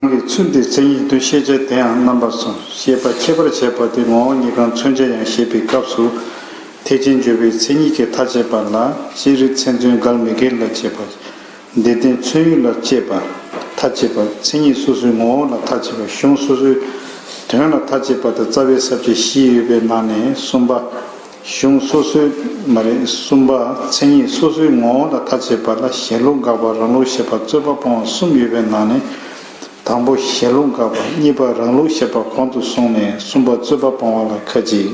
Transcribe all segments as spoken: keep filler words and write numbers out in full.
གི་ཚུལ་འདིའི་མཚན་ཉིད་དུ་ཤེས་བྱ་དེའང་རྣམ་པར་གསུམ། ཤེས་པ་ཁྱད་པར་བྱས་པ་སྟེ་ངོ་བོ་ཉིད་དང་མཚོན་བྱ་ཡང་ཞེས་པའི་སྐབས་སུ། ཐེག་ཆེན་སྦྱོར་བའི་མཚན་ཉིད་ཀྱི་མཐའ་དཔྱད་པ་ལ་སྤྱིར་མཚན་མཚོན་འགལ་མི་འགལ་ལ་དཔྱད་པ། འདིར་བསྟན་མཚོན་ཡུལ་ལ་དཔྱད་པ། མཐའ་དཔྱད་པ། མཚན་ཉིད་སོ་སོའི་ངོ་བོ་ལ་མཐའ་དཔྱད་པ། གཞུང་སོ་སོའི་དོན་ལ་མཐའ་དཔྱད་པ་དང་རྩ་བའི་ས་བཅད་བཞི་ཡོད་པའི་ནང་ནས་གསུམ་པ། གཞུང་སོ་སོའི་མ་རེད། གསུམ་པ། མཚན་ཉིད་སོ་སོའི་ངོ་བོ་ལ་མཐའ་དཔྱད་པ་ལ་ཞེན་ལུགས་དགག་པ། རང་ལུགས་བཤད་པ། རྩོད་པ་སྤོང་བ་གསུམ་ཡོད་པའི་ནང་ནས། དང་པོ་ཞེན་ལུགས་དགག་པ། གཉིས་པ་རང་ལུགས་བཤད་པ་གོང་དུ་སོང་ནས། གསུམ་པ་རྩོད་པ་སྤོང་བ་ལ་ཁ་ཅིག།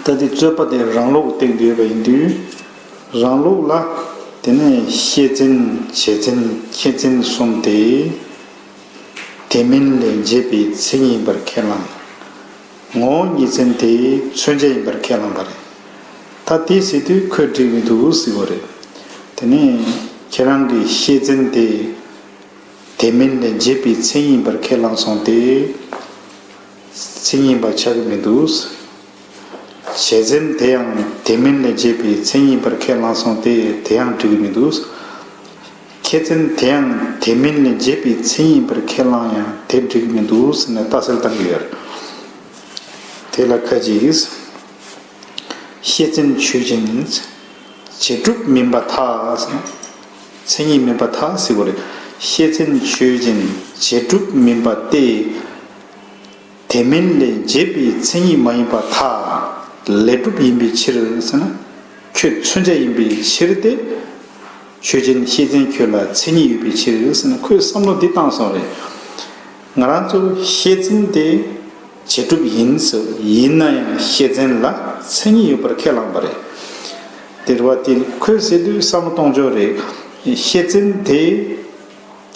ད་དེ་རྩོད་པ་དེ་རང་ལུགས་སྟེང་དུ་ཡོད་པ་ཡིན་དུས། རང་ལུགས་ལ་དེ་ནས་ཤེས་ཚན། བྱེད་ཚན། ཁྱད་ཚན་གསུམ་སྟེ། དེ་མིན་ལས་འབྱེད་པའི་མཚན་ཉིད་ཡིན་པར་ཁས་བླངས། ངོ་བོ་ཉིད་ཅན་དེ་མཚོན་བྱ་ཡིན་པར་ཁས་བླངས་པ་རེད། ད་དེ་ཟེར་དུས་ཁོས་འགྲིག་མི་འདུག་ཟེར་བ་རེད། དེ་ནས་ཁྱེད་རང་གི་ཤེས་ཚན་དེ་དེ་མིན་ལས་འབྱེད་པའི་མཚན་ཉིད་ཡིན་པར་ཁས་བླངས་སོང་སྟེ། མཚན་ཉིད་ཡིན་པ་ཆགས་ཀྱི་མི་འདུག། བྱེད་ཚན་དེ་ཡང་དེ་མིན་ལས་འབྱེད་པའི་མཚན་ཉིད་ཡིན་པར་ཁས་བླངས་སོང་སྟེ། དེ་ཡང་འགྲིག་གི་མི་འདུག། ཁྱེད་ཚན་དེ་ཡང་དེ་མིན་ལས་འབྱེད་པའི་མཚན་ཉིད་ཡིན་པར་ཁས་བླངས་ཡང་དེ་འགྲིག་གི་མི་འདུག་ཟེར་ནས་ལྟ་ཚུལ་བཏང་གི་ཡོད་རེད། དེ་ལ་ཁ་ཅིག། ཤེས་ཚན་ཆོས་ཅན། བྱེད་སྒྲུབ་མིན་པར་ཐལ། མཚན་ཉིད་མིན་པར་ཐལ་ཟེར་བ་རེད། ཤེས་ཚན་ཆོས་ཅན། བྱེད་སྒྲུབ་མིན་པ་སྟེ། དེ་མིན་ལས་འབྱེད་པའི་མཚན་ཉིད་མ་ཡིན་པར་ཐལ། ལས་སྒྲུབ་ཡིན་པའི་ཕྱིར་ཟེར་ན། ཁྱོད་མཚོན་བྱ་ཡིན་པའི་ཕྱིར་ཏེ། ཆོས་ཅན། ཤེས་ཚན་ཁྱོད་ལ་མཚན་ཉིད་ཡོད་པའི་ཕྱིར་ཟེར་ན། ཁོས་བསམ་བློ་འདི་བཏང་སོང་རེད། ང་རང་ཚོ་ཤེས་ཚན་དེ་བྱེད་སྒྲུབ་ཡིན་ཟེར། ཡིན་ན་ཡང་ཤེས་ཚན་ལ་མཚན་ཉིད་ཡོད་པར་ཁས་བླངས་པ་རེད། དེ་རེད་བ། དེ་ཁོས་ཟེར་དུས་བསམ་བློ་གཏོང་ཕྱོགས་རེད། ཤེས་ཚན་དེ་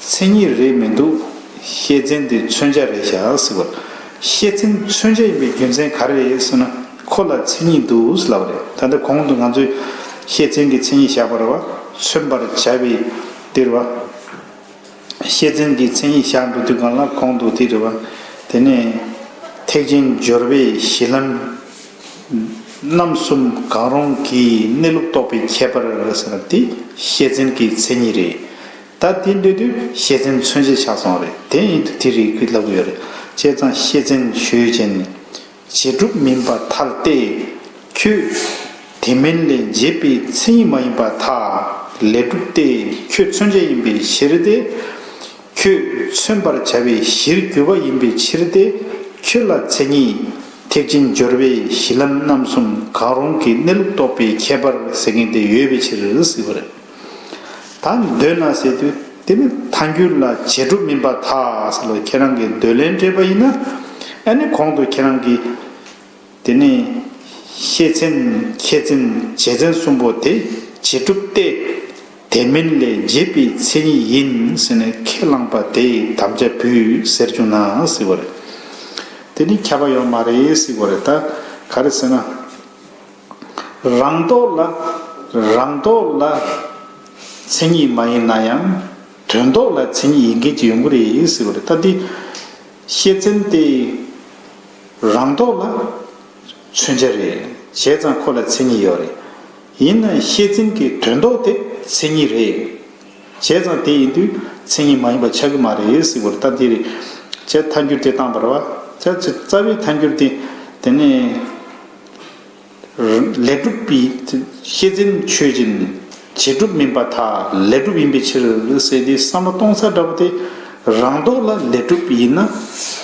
མཚན་ཉིད་རེད་མི་འདུག། ཤེས་ཚན་དེ་མཚོན་བྱ་རེད་བཞག་ཟེར་བ། ཤེས་ཚན་མཚོན་བྱ་ཡིན་པའི་རྒྱུ་མཚན་ག་རེ་རེད་ཟེར་ན། ཁོ་ལ་མཚན་ཉིད་འདུག་ཟེར་ལབ་པ་རེད། ད་ལྟ་གོང་དུ་ང་ཚོས་ཤེས་ཚན་གྱི་མཚན་ཉིད་བཞག་པ་རེད་བ། མཚོན་པར་བྱ་བའི་དེ་རེད་བ། ཤེས་ཚན་གྱི་མཚན་ཉིད་བཞག་འགྲོ་དུས་སྒང་ལ་གོང་དུ་དེ་རེད་བ། དེ་ནས་ཐེག་ཆེན་སྦྱོར་བའི་གཞི་ལམ་རྣམ་གསུམ་གང་རུང་གི་གནས་ལུགས་རྟོགས་པའི་ཁྱད་པར་ཟེར་ན། དེ་ཤེས་ཚན་གྱི་མཚན་ཉིད་རེད། ད་དེ་འདྲ་དུས་ཤེས་ཚན་མཚོན་བྱ་ཆགས་སོང་རེད། དེ་ཡིན་དུས་དེ་རེད་ཁོས་ལབ་ཀྱི་ཡོད་རེད། བྱས་ཙང་ཤེས་ཚན་ཆོས་ཅན། བྱེད་སྒྲུབ་མིན་པར་ཐལ་ཏེ། ཁྱོད་དེ་མིན་ལས་འབྱེད་པའི་མཚན་ཉིད་མ་ཡིན་པར་ཐལ། ལས་སྒྲུབ་སྟེ། ཁྱོད་མཚོན་བྱ་ཡིན་པའི་ཕྱིར་ཏེ། ཁྱོད་མཚོན་པར་བྱ་བའི་གཞིར་གྱུར་པ་ཡིན་པའི་ཕྱིར་ཏེ། ཁྱོད་ལ་མཚན་ཉིད། ཐེག་ཆེན་སྦྱོར་བའི་གཞི་ལམ་རྣམ་གསུམ་གང་རུང་གི་གནས་ལུགས་རྟོགས་པའི་ཁྱད་པར་ཟེར་མཁན་དེ་ཡོད་པའི་ཕྱིར་ཟེར་བ་རེད། ད་འདོད་ན་ཟེར་དུས་དེ་ནི་ཐལ་འགྱུར་ལ་བྱེད་སྒྲུབ་མིན་པར་ཐལ་ཟེར་ལ། ཁྱེད་རང་གི་འདོད་ལན་སྤྲད་པ་ཡིན་ན། ཨ་ནི་གོང་དུ་ཁྱེད་རང་གིས་དེ་ནི་ཤེས་ཚན། ཁྱད་ཚན། བྱེད་ཚན་གསུམ་པོ་དེ་བྱེད་སྒྲུབ་སྟེ། དེ་མིན་ལས་འབྱེད་པའི་མཚན་ཉིད་ཡིན་ཟེར་ནས་ཁས་བླངས་པ་དེ་དམ་བཅའ་བུད་ཟེར་བྱུང་ན་ཟེར་བ་རེད། དེ་ནི་ཁྱབ་པ་ཡོད་མ་རེད་ཟེར་བ་རེད། ད་ག་རེ་ཟེར་ན། རང་ལྡོག་ལ། རང་ལྡོག་ལ་མཚན་ཉིད་མ་ཡིན་ན་ཡང་དོན་ལྡོག་ལ་མཚན་ཉིད་ཡིན་མཁན་ཅིག་ཡོང་གི་རེད་ཟེར་བ་རེད། ད་འདི་ཤེས་ཚན་དེ་རང་ལྡོག་ལ་མཚོན་བྱ་རེད། བྱས་ཙང་ཁོ་ལ་མཚན་ཉིད་ཡོད་རེད། ཡིན་ན་ཤེས་ཚན་གྱི་དོན་ལྡོག་དེ་མཚན་ཉིད་རེད། བྱས་ཙང་དེ་ཡིན་དུས་མཚན་ཉིད་མ་ཡིན་པ་ཆགས་ཀྱི་མ་རེད་ཟེར་བ་རེད། ད་འདི་རེད། བྱས་ཐལ་འགྱུར་དེ་བཏང་བ་རེད་བ། བྱས་རྩ་བའི་ཐལ་འགྱུར་དེ། དེ་ནས། ལས་སྒྲུབ་པའི་ཤེས་ཚན་ཆོས་ཅན། བྱེད་སྒྲུབ་མིན་པར་ཐལ། ལས་སྒྲུབ་ཡིན་པའི་ཕྱིར་ཟེར་དེ་བསམ་བློ་གཏོང་ས་འདྲ་པོ་དེ། རང་ལྡོག་ལ་ལས་སྒྲུབ་ཡིན་ན།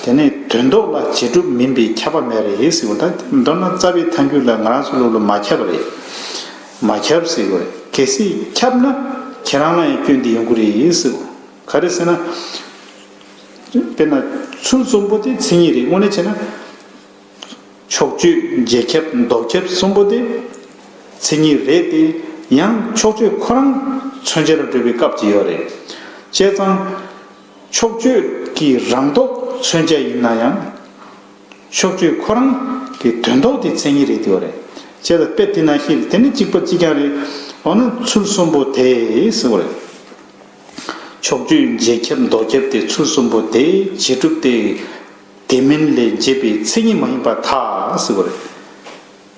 དེ་ནས་དོན་ལྡོག་ལ་བྱེད་སྒྲུབ་མིན་པའི་ཁྱབ་པ་མེད་རེད་ཟེར་བ། ད་མདོར་ན་རྩ་བའི་ཐལ་འགྱུར་ལ་ང་རང་ཚོ་ལོག་ལ་མ་ཁྱབ་པ་རེད། མ་ཁྱབ་ཟེར་བ་རེད། གལ་སྲིད་ཁྱབ་ན་ཁྱེད་རང་ལ་ཡང་སྐྱོན་དེ་ཡོང་གི་རེད་ཟེར་བ། ག་རེ་ཟེར་ན། དཔེར་ན་ཚུལ་གསུམ་པོ་དེ་མཚན་ཉིད་རེད། དངོས་གནས་བྱས་ན། ཕྱོགས་ཆོས་རྗེས་ཁྱབ་ལྡོག་ཁྱབ་གསུམ་པོ་དེ་མཚན་ཉིད་རེད་དེ། ཡང་ཕྱོགས་ཆོས་ཁོ་རང་མཚོན་བྱ་ལ་གྲུབ་པའི་སྐབས་ཅིག་ཡོད་རེད། བྱས་ཙང་ཕྱོགས་ཆོས་ཀྱི་རང་ལྡོག་མཚོན་བྱ་ཡིན་ན་ཡང་། ཕྱོགས་ཆོས་ཁོ་རང་གི་དོན་ལྡོག་དེ་མཚན་ཉིད་རེད་དེ་ཡོད་རེད། བྱས་ཙང་དཔེ་དེ་ནང་བཞིན་དེ་ནི་གཅིག་པ་གཅིག་རྐྱང་རེད། འོ་ན་ཚུལ་གསུམ་པོ་དེ་ཟེར་བ་རེད། ཕྱོགས་ཆོས་རྗེས་ཁྱབ་ལྡོག་ཁྱབ་དེ་ཚུལ་གསུམ་པོ་དེ་བྱེད་སྒྲུབ་སྟེ། དེ་མིན་ལས་འབྱེད་པའི་མཚན་ཉིད་མ་ཡིན་པར་ཐལ་ཟེར་བ་རེད།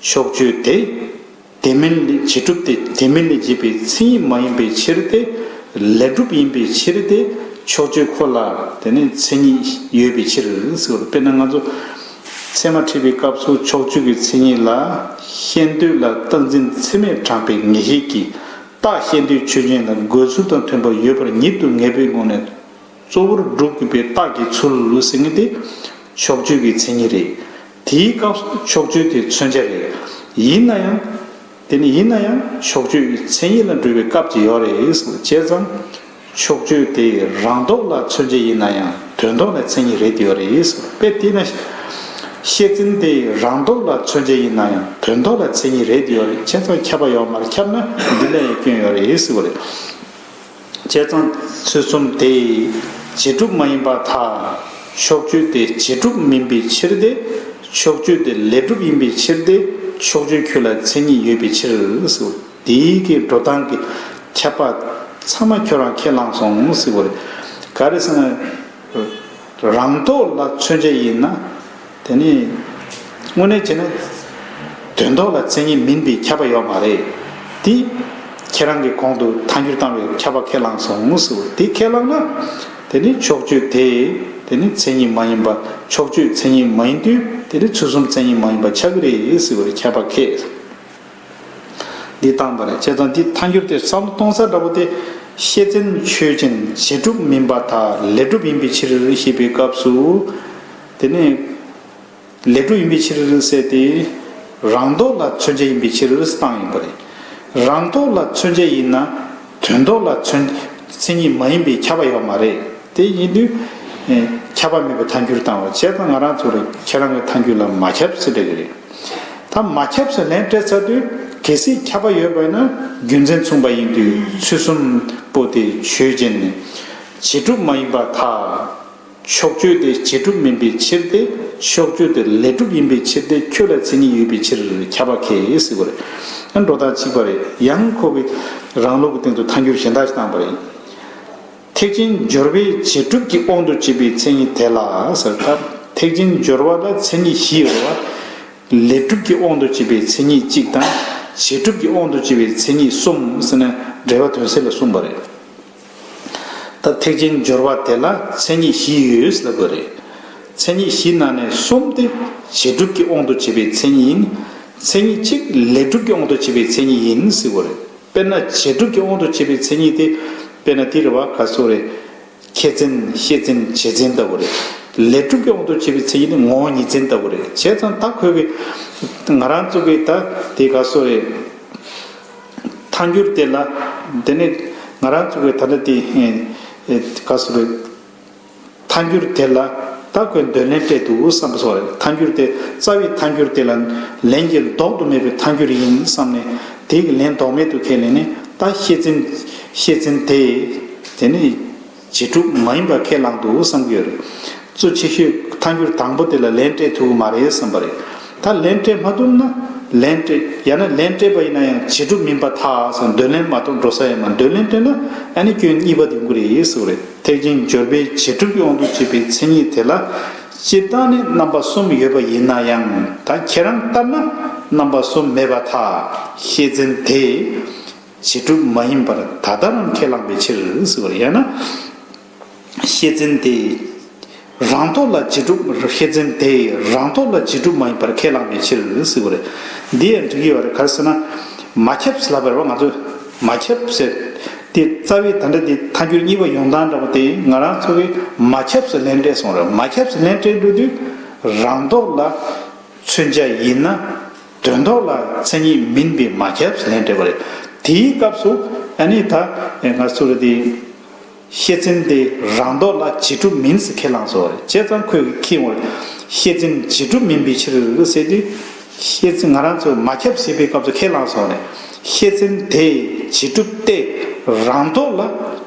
ཕྱོགས་ཆོས་དེ་དེ་མིན་ལས། བྱེད་སྒྲུབ་སྟེ་དེ་མིན་ལས་འབྱེད་པའི་མཚན་ཉིད་མ་ཡིན་པའི་ཕྱིར་ཏེ། ལས་སྒྲུབ་ཡིན་པའི་ཕྱིར་ཏེ། ཕྱོགས་ཆོས་ཁོ་ལ་དེ་ནི་མཚན་ཉིད་ཡོད་པའི་ཕྱིར་ཟེར་བ། དཔེར་ན་ང་ཚོ་ཚད་མ་ཁྲིད་པའི་སྐབས་སུ་ཕྱོགས་ཆོས་ཀྱི་མཚན་ཉིད་ལ་ཤེས་འདོད་ལ་རྟག་འཛིན་ཚད་མས་དྲངས་པའི་ངེས་ཤེས་ཀྱིས་རྟགས་ཤེས་འདོད་ཆོས་ཅན་ལ་འགོད་ཚུལ་དང་མཐུན་པར་ཡོད་པར་ཉིད་དུ་ངེས་པའི་ངོ་ནས་གཙོ་བོར་སྒྲུབ་དགོས་པའི་རྟགས་ཀྱི་ཚུལ་ཟེར་མཁན་དེ་ཕྱོགས་ཆོས་ཀྱི་མཚན་ཉིད་རེད། དེའི་སྐབས་སུ་ཕྱོགས་ཆོས་དེ་མཚོན་བྱ་རེད། ཡིན་ན་ཡང་། དེ་ནི་ཡིན་ན་ཡང་ཕྱོགས་ཆོས་ཀྱི་མཚན་ཉིད་ལ་འགྲོ་བའི་སྐབས་ཀྱི་ཡོད་རེད་ཟེར། བྱས་ཙང་ཕྱོགས་ཆོས་དེ་རང་ལྡོག་ལ་མཚོན་བྱ་ཡིན་ན་ཡང་དོན་ལྡོག་ལ་མཚན་ཉིད་རེད་ཡོད་རེད་ཟེར། དཔེ་དེས་ན། ཤེས་བཙན་དེ་རང་ལྡོག་ལ་མཚོན་བྱ་ཡིན་ན་ཡང་དོན་ལྡོག་ལ་མཚན་ཉིད་རེད་ཡོད་རེད། བྱས་ཙང་ཁྱབ་པ་ཡོད་མ་རེད། ཁྱབ་ན་འདི་ལ་ཡང་སྐྱོན་ཡོད་རེད་ཟེར་བ་རེད། བྱས་ཙང་ཚུལ་གསུམ་དེ་རྗེས་གྲུབ་མ་ཡིན་པར་ཐལ། ཕྱོགས་ཆོས་དེ་རྗེས་གྲུབ་མིན་པའི་ཕྱིར་ཏེ། ཕྱོགས་ཆོས་དེ་ལས་གྲུབ་ཡིན་པའི་ཕྱིར་ཏེ། ཕྱོགས་ཆོས་ཁྱོད་ལ་མཚན་ཉིད་ཡོད་པའི་ཕྱིར་ཟེར། དེའི་གི་འགྲོ་སྟངས་ཀྱི་ཁྱབ་པ་ཚང་མ་ཁྱོད་རང་ཁས་བླངས་སོང་ཟེར་བ་རེད། ག་རེ་ཟེར་ན། རང་ལྡོག་ལ་མཚོན་བྱ་ཡིན་ན། དེ་ནི་དངོས་གནས་བྱས་ན་དོན་ལྡོག་ལ་མཚན་ཉིད་མིན་པའི་ཁྱབ་པ་ཡོད་མ་རེད། དེ་ཁྱེད་རང་གིས་གོང་དུ་ཐལ་འགྱུར་བཏང་བའི་ཁྱབ་པ་ཁས་བླངས་སོང་ཟེར་བ། དེ་ཁས་བླངས་ན་དེ་ནི་ཕྱོགས་ཆོས་དེ་དེ་ནི་མཚན་ཉིད་མ་ཡིན་པ། ཕྱོགས་ཆོས་མཚན་ཉིད་མ་ཡིན་དུས་དེ་ནི་ཚུལ་གསུམ་མཚན་ཉིད་མ་ཡིན་པ་ཆགས་ཀྱི་རེད་ཟེར་བ་རེད། ཁྱབ་པ་ཁས། འདི་བཏང་པ་རེད། བྱས་ཙང་འདི་ཐལ་འགྱུར་དེ་བསམ་བློ་གཏོང་ས་འདྲ་པོ་དེ། ཤེས་བཙན་ཆོས་ཅན་རྗེས་གྲུབ་མིན་པར་ཐལ། ལས་གྲུབ་ཡིན་པའི་ཕྱིར་ཞེས་པའི་སྐབས་སུ། དེ་ནི་ལས་གྲུབ་ཡིན་པའི་ཕྱིར་ཟེར་ཏེ། རང་ལྡོག་ལ་མཚོན་བྱ་ཡིན་པའི་ཕྱིར་བཏང་ཡིན་པ་རེད། རང་ལྡོག་ལ་མཚོན་བྱ་ཡིན་ན་དོན་ལྡོག་ལ་མཚོན་མཚན་ཉིད་མ་ཡིན་པའི་ཁྱབ་པ་ཡོད་མ་རེད། དེ་ཡིན་དུས། ཨེ། ཁྱབ་པ་མེད་པའི་ཐལ་འགྱུར་བཏང་བ་བྱས་ཙང་ང་རང་ཚོ་རེད། ཁྱེད་རང་གི་ཐལ་འགྱུར་ལ་མ་ཁྱབ་ཟེར་བསྡད་ཀྱི་རེད། ད་མ་ཁྱབ་ཟེར་ལན་སྤྲད་ཚར་དུས་གལ་སྲིད་ཁྱབ་པ་ཡོད་པ་ཡིན་ན་རྒྱུ་མཚན་མཚུངས་པ་ཡིན་དུས་ཚུལ་གསུམ་པོ་དེ་ཆོས་ཅན། རྗེས་གྲུབ་མ་ཡིན་པར་ཐལ། ཕྱོགས་ཆོས་དེ་རྗེས་གྲུབ་མིན་པའི་ཕྱིར་ཏེ། ཕྱོགས་ཆོས་དེ་ལས་གྲུབ་ཡིན་པའི་ཕྱིར་ཏེ། ཁྱོད་ལ་མཚན་ཉིད་ཡོད་པའི་ཕྱིར་ཁྱབ་པ་ཁས་ཟེར་བ་རེད། ཨ། འགྲོ་སྟངས་གཅིག་པ་རེད། ཡང་ཁོ་གིས་རང་ལུགས་ཀྱི་སྟེང་དུ་ཐལ་འགྱུར་གཞན་དག་ཞིག་བཏང་པ་རེད། ཐེག་ཆེན་སྦྱོར་བས་རྗེས་གྲུབ་ཀྱི་དབང་དུ་བྱས་པའི་མཚན་ཉིད་དེ་ལ་ཟེར། ད་ཐེག་ཆེན་སྦྱོར་བ་ལ་མཚན་ཉིད་བཞི་ཡོད་རེད་བ། ལས་གྲུབ་ཀྱི་དབང་དུ་བྱས་པའི་མཚན་ཉིད་གཅིག་དང་། རྗེས་གྲུབ་ཀྱི་དབང་དུ་བྱས་པའི་མཚན་ཉིད་གསུམ་ཟེར་ནས་འགྲེལ་པ་དོན་གསལ་ལ་གསུངས་པ་རེད། ད་ཐེག་ཆེན་སྦྱོར་བ་དེ་ལ་མཚན་ཉིད་བཞི་ཡོད་ཟེར་དགོས་རེད། མཚན་ཉིད་བཞི་ནང་ནས་གསུམ་དེ་རྗེས་གྲུབ་ཀྱི་དབང་དུ་བྱས་པའི་མཚན་ཉིད་ཡིན། མཚན་ཉིད་གཅིག་ལས་གྲུབ་ཀྱི་དབང་དུ་བྱས་པའི་མཚན་ཉིད་ཡིན་ཟེར་དགོས་རེད། དཔེར་ན་རྗེས་གྲུབ་ཀྱི་དབང་དུ་བྱས་པའི་མཚན་ཉིད་དེ། དཔེར་ན་དེ་རེད་བ། ག་སོ་རེད། ཁྱད་བརྩན། ཤེས་བཙན། རྗེས་བཙན་ལྟ་བུ་རེད། ལས་གྲུབ་ཀྱི་དབང་དུ་བྱས་པའི་མཚན་ཉིད་ནི་ངོ་བོ་ཉིད་བཙན་ལྟ་བུ་རེད། བྱས་ཙང་ད་ཁོས་གི་ང་རང་ཚོ་གི་ད་དེ་ག་སོ་རེད། ཐལ་འགྱུར་དེ་ལ། དེ་ནི་ང་རང་ཚོ་གི་ད་ལྟ་དེ་ཨེ་ཨེ་ག་སོ་རེད། ཐལ་འགྱུར་དེ་ལ་ད་ཁོས་འདོད་ལན་སྤྲད་འདུག་བསམ་པ་སོགས་རེད། ཐལ་འགྱུར་དེ་རྩ་བའི་ཐལ་འགྱུར་དེ་ལ་ལན་གྱི་ལྡོག་ཏུ་མེད་པའི་ཐལ་འགྱུར་ཡིན་བསམ་ནས་དེ་གི་ལན་ལྡོག་མེད་དུ་ཁས་ལེན་ནས། ད་ཤེས་བཙན། ཤེས་བཙན་དེ་དེ་ནི་རྗེས་གྲུབ་མ་ཡིན་པ་ཁས་བླངས་འདུག་བསམ་གྱི་ཡོད་རེད། གཙོ་ཆེ་ཤོས་ཐལ་འགྱུར་དང་པོ་དེ་ལ་ལན་སྤྲད་ཐུབ་ཀྱི་མ་རེད་བསམ་པ་རེད། ད་ལན་སྤྲད་མ་ཐུབ་ན་ལན་སྤྲད། ཡང་ན་ལན་སྤྲད་པ་ཡིན་ན་ཡང་རྗེས་གྲུབ་མིན་པར་ཐལ་ཟེར་འདོད་ལན་མ་གཏོགས་འགྲོ་ས་ཡོད་མ་རེད། འདོད་ལན་སྤྲད་ན་ཨ་ནི་སྐྱོན་གཉིས་པ་དེ་ཡོང་གི་རེད་ཟེར་བ་རེད། ཐེག་ཆེན་སྦྱོར་བས་རྗེས་གྲུབ་ཀྱི་དབང་དུ་བྱས་པའི་མཚན་ཉིད་དེ་ལ་སྤྱིར་བཏང་ནི་རྣམ་པ་གསུམ་ཡོད་པ་ཡིན་ན་ཡང་། ད་ཁྱེད་རང་ལྟར་ན་རྣམ་པ་གསུམ་མེད་པར་ཐལ། ཤེས་བཙན་དེ་རྗེས་གྲུབ་མ་ཡིན་པར་ད་ལྟར་རང་ཁས་བླངས་པའི་ཕྱིར་ཟེར་བ་རེད། ཡང་ན། ཤེས་བཙན་དེ་རང་ལྡོག་ལ་རྗེས་གྲུབ། ཤེས་བཙན་དེ་རང་ལྡོག་ལ་རྗེས་གྲུབ་མ་ཡིན་པར་ཁས་བླངས་པའི་ཕྱིར་ཟེར་བ་རེད། འདི་ཡང་འགྲིག་གི་ཡོད་རེད། ག་རེ་ཟེར་ན། མ་ཁྱབ་ཟེར་ལབ་པ་རེད་བ། ང་ཚོས་མ་ཁྱབ་ཟེར་དེ་རྩ་བའི་ད་ལྟ་དེ་ཐལ་འགྱུར་གཉིས་པ་ཡོང་སྟངས་འདྲ་པོ་དེ་ང་རང་ཚོ་གིས་མ་ཁྱབ་ཟེར་ལན་སྤྲད་སོང་རེད། མ་ཁྱབ་ཟེར་ལན་སྤྲད་འགྲོ་དུས་རང་ལྡོག་ལ་མཚོན་བྱ་ཡིན་ན་དོན་ལྡོག་ལ་མཚན་ཉིད་མིན་པའི་མ་ཁྱབ་ཟེར་ལན་སྤྲད་པ་རེད། དེའི་སྐབས་སུ་ཨ་ནི་ད་ང་ཚོ་རེད་དེ། ཤེས་བཙན་དེ་རང་ལྡོག་ལ་རྗེས་གྲུབ་མིན་ཟེར་ཁས་བླངས་སོང་བ་རེད། བྱས་ཙང་ཁོས་ཁྱེད་འོ། ཤེས་བཙན་རྗེས་གྲུབ་མིན་པའི་ཕྱིར་ཟེར་དུས། ཤེས་བཙན་ང་རང་ཚོ་མ་ཁྱབ་ཟེར་བའི་སྐབས་སུ་ཁས་བླངས་སོང་བ་རེད། ཤེས་བཙན་དེ་རྗེས་གྲུབ་སྟེ་རང་ལྡོག་ལ།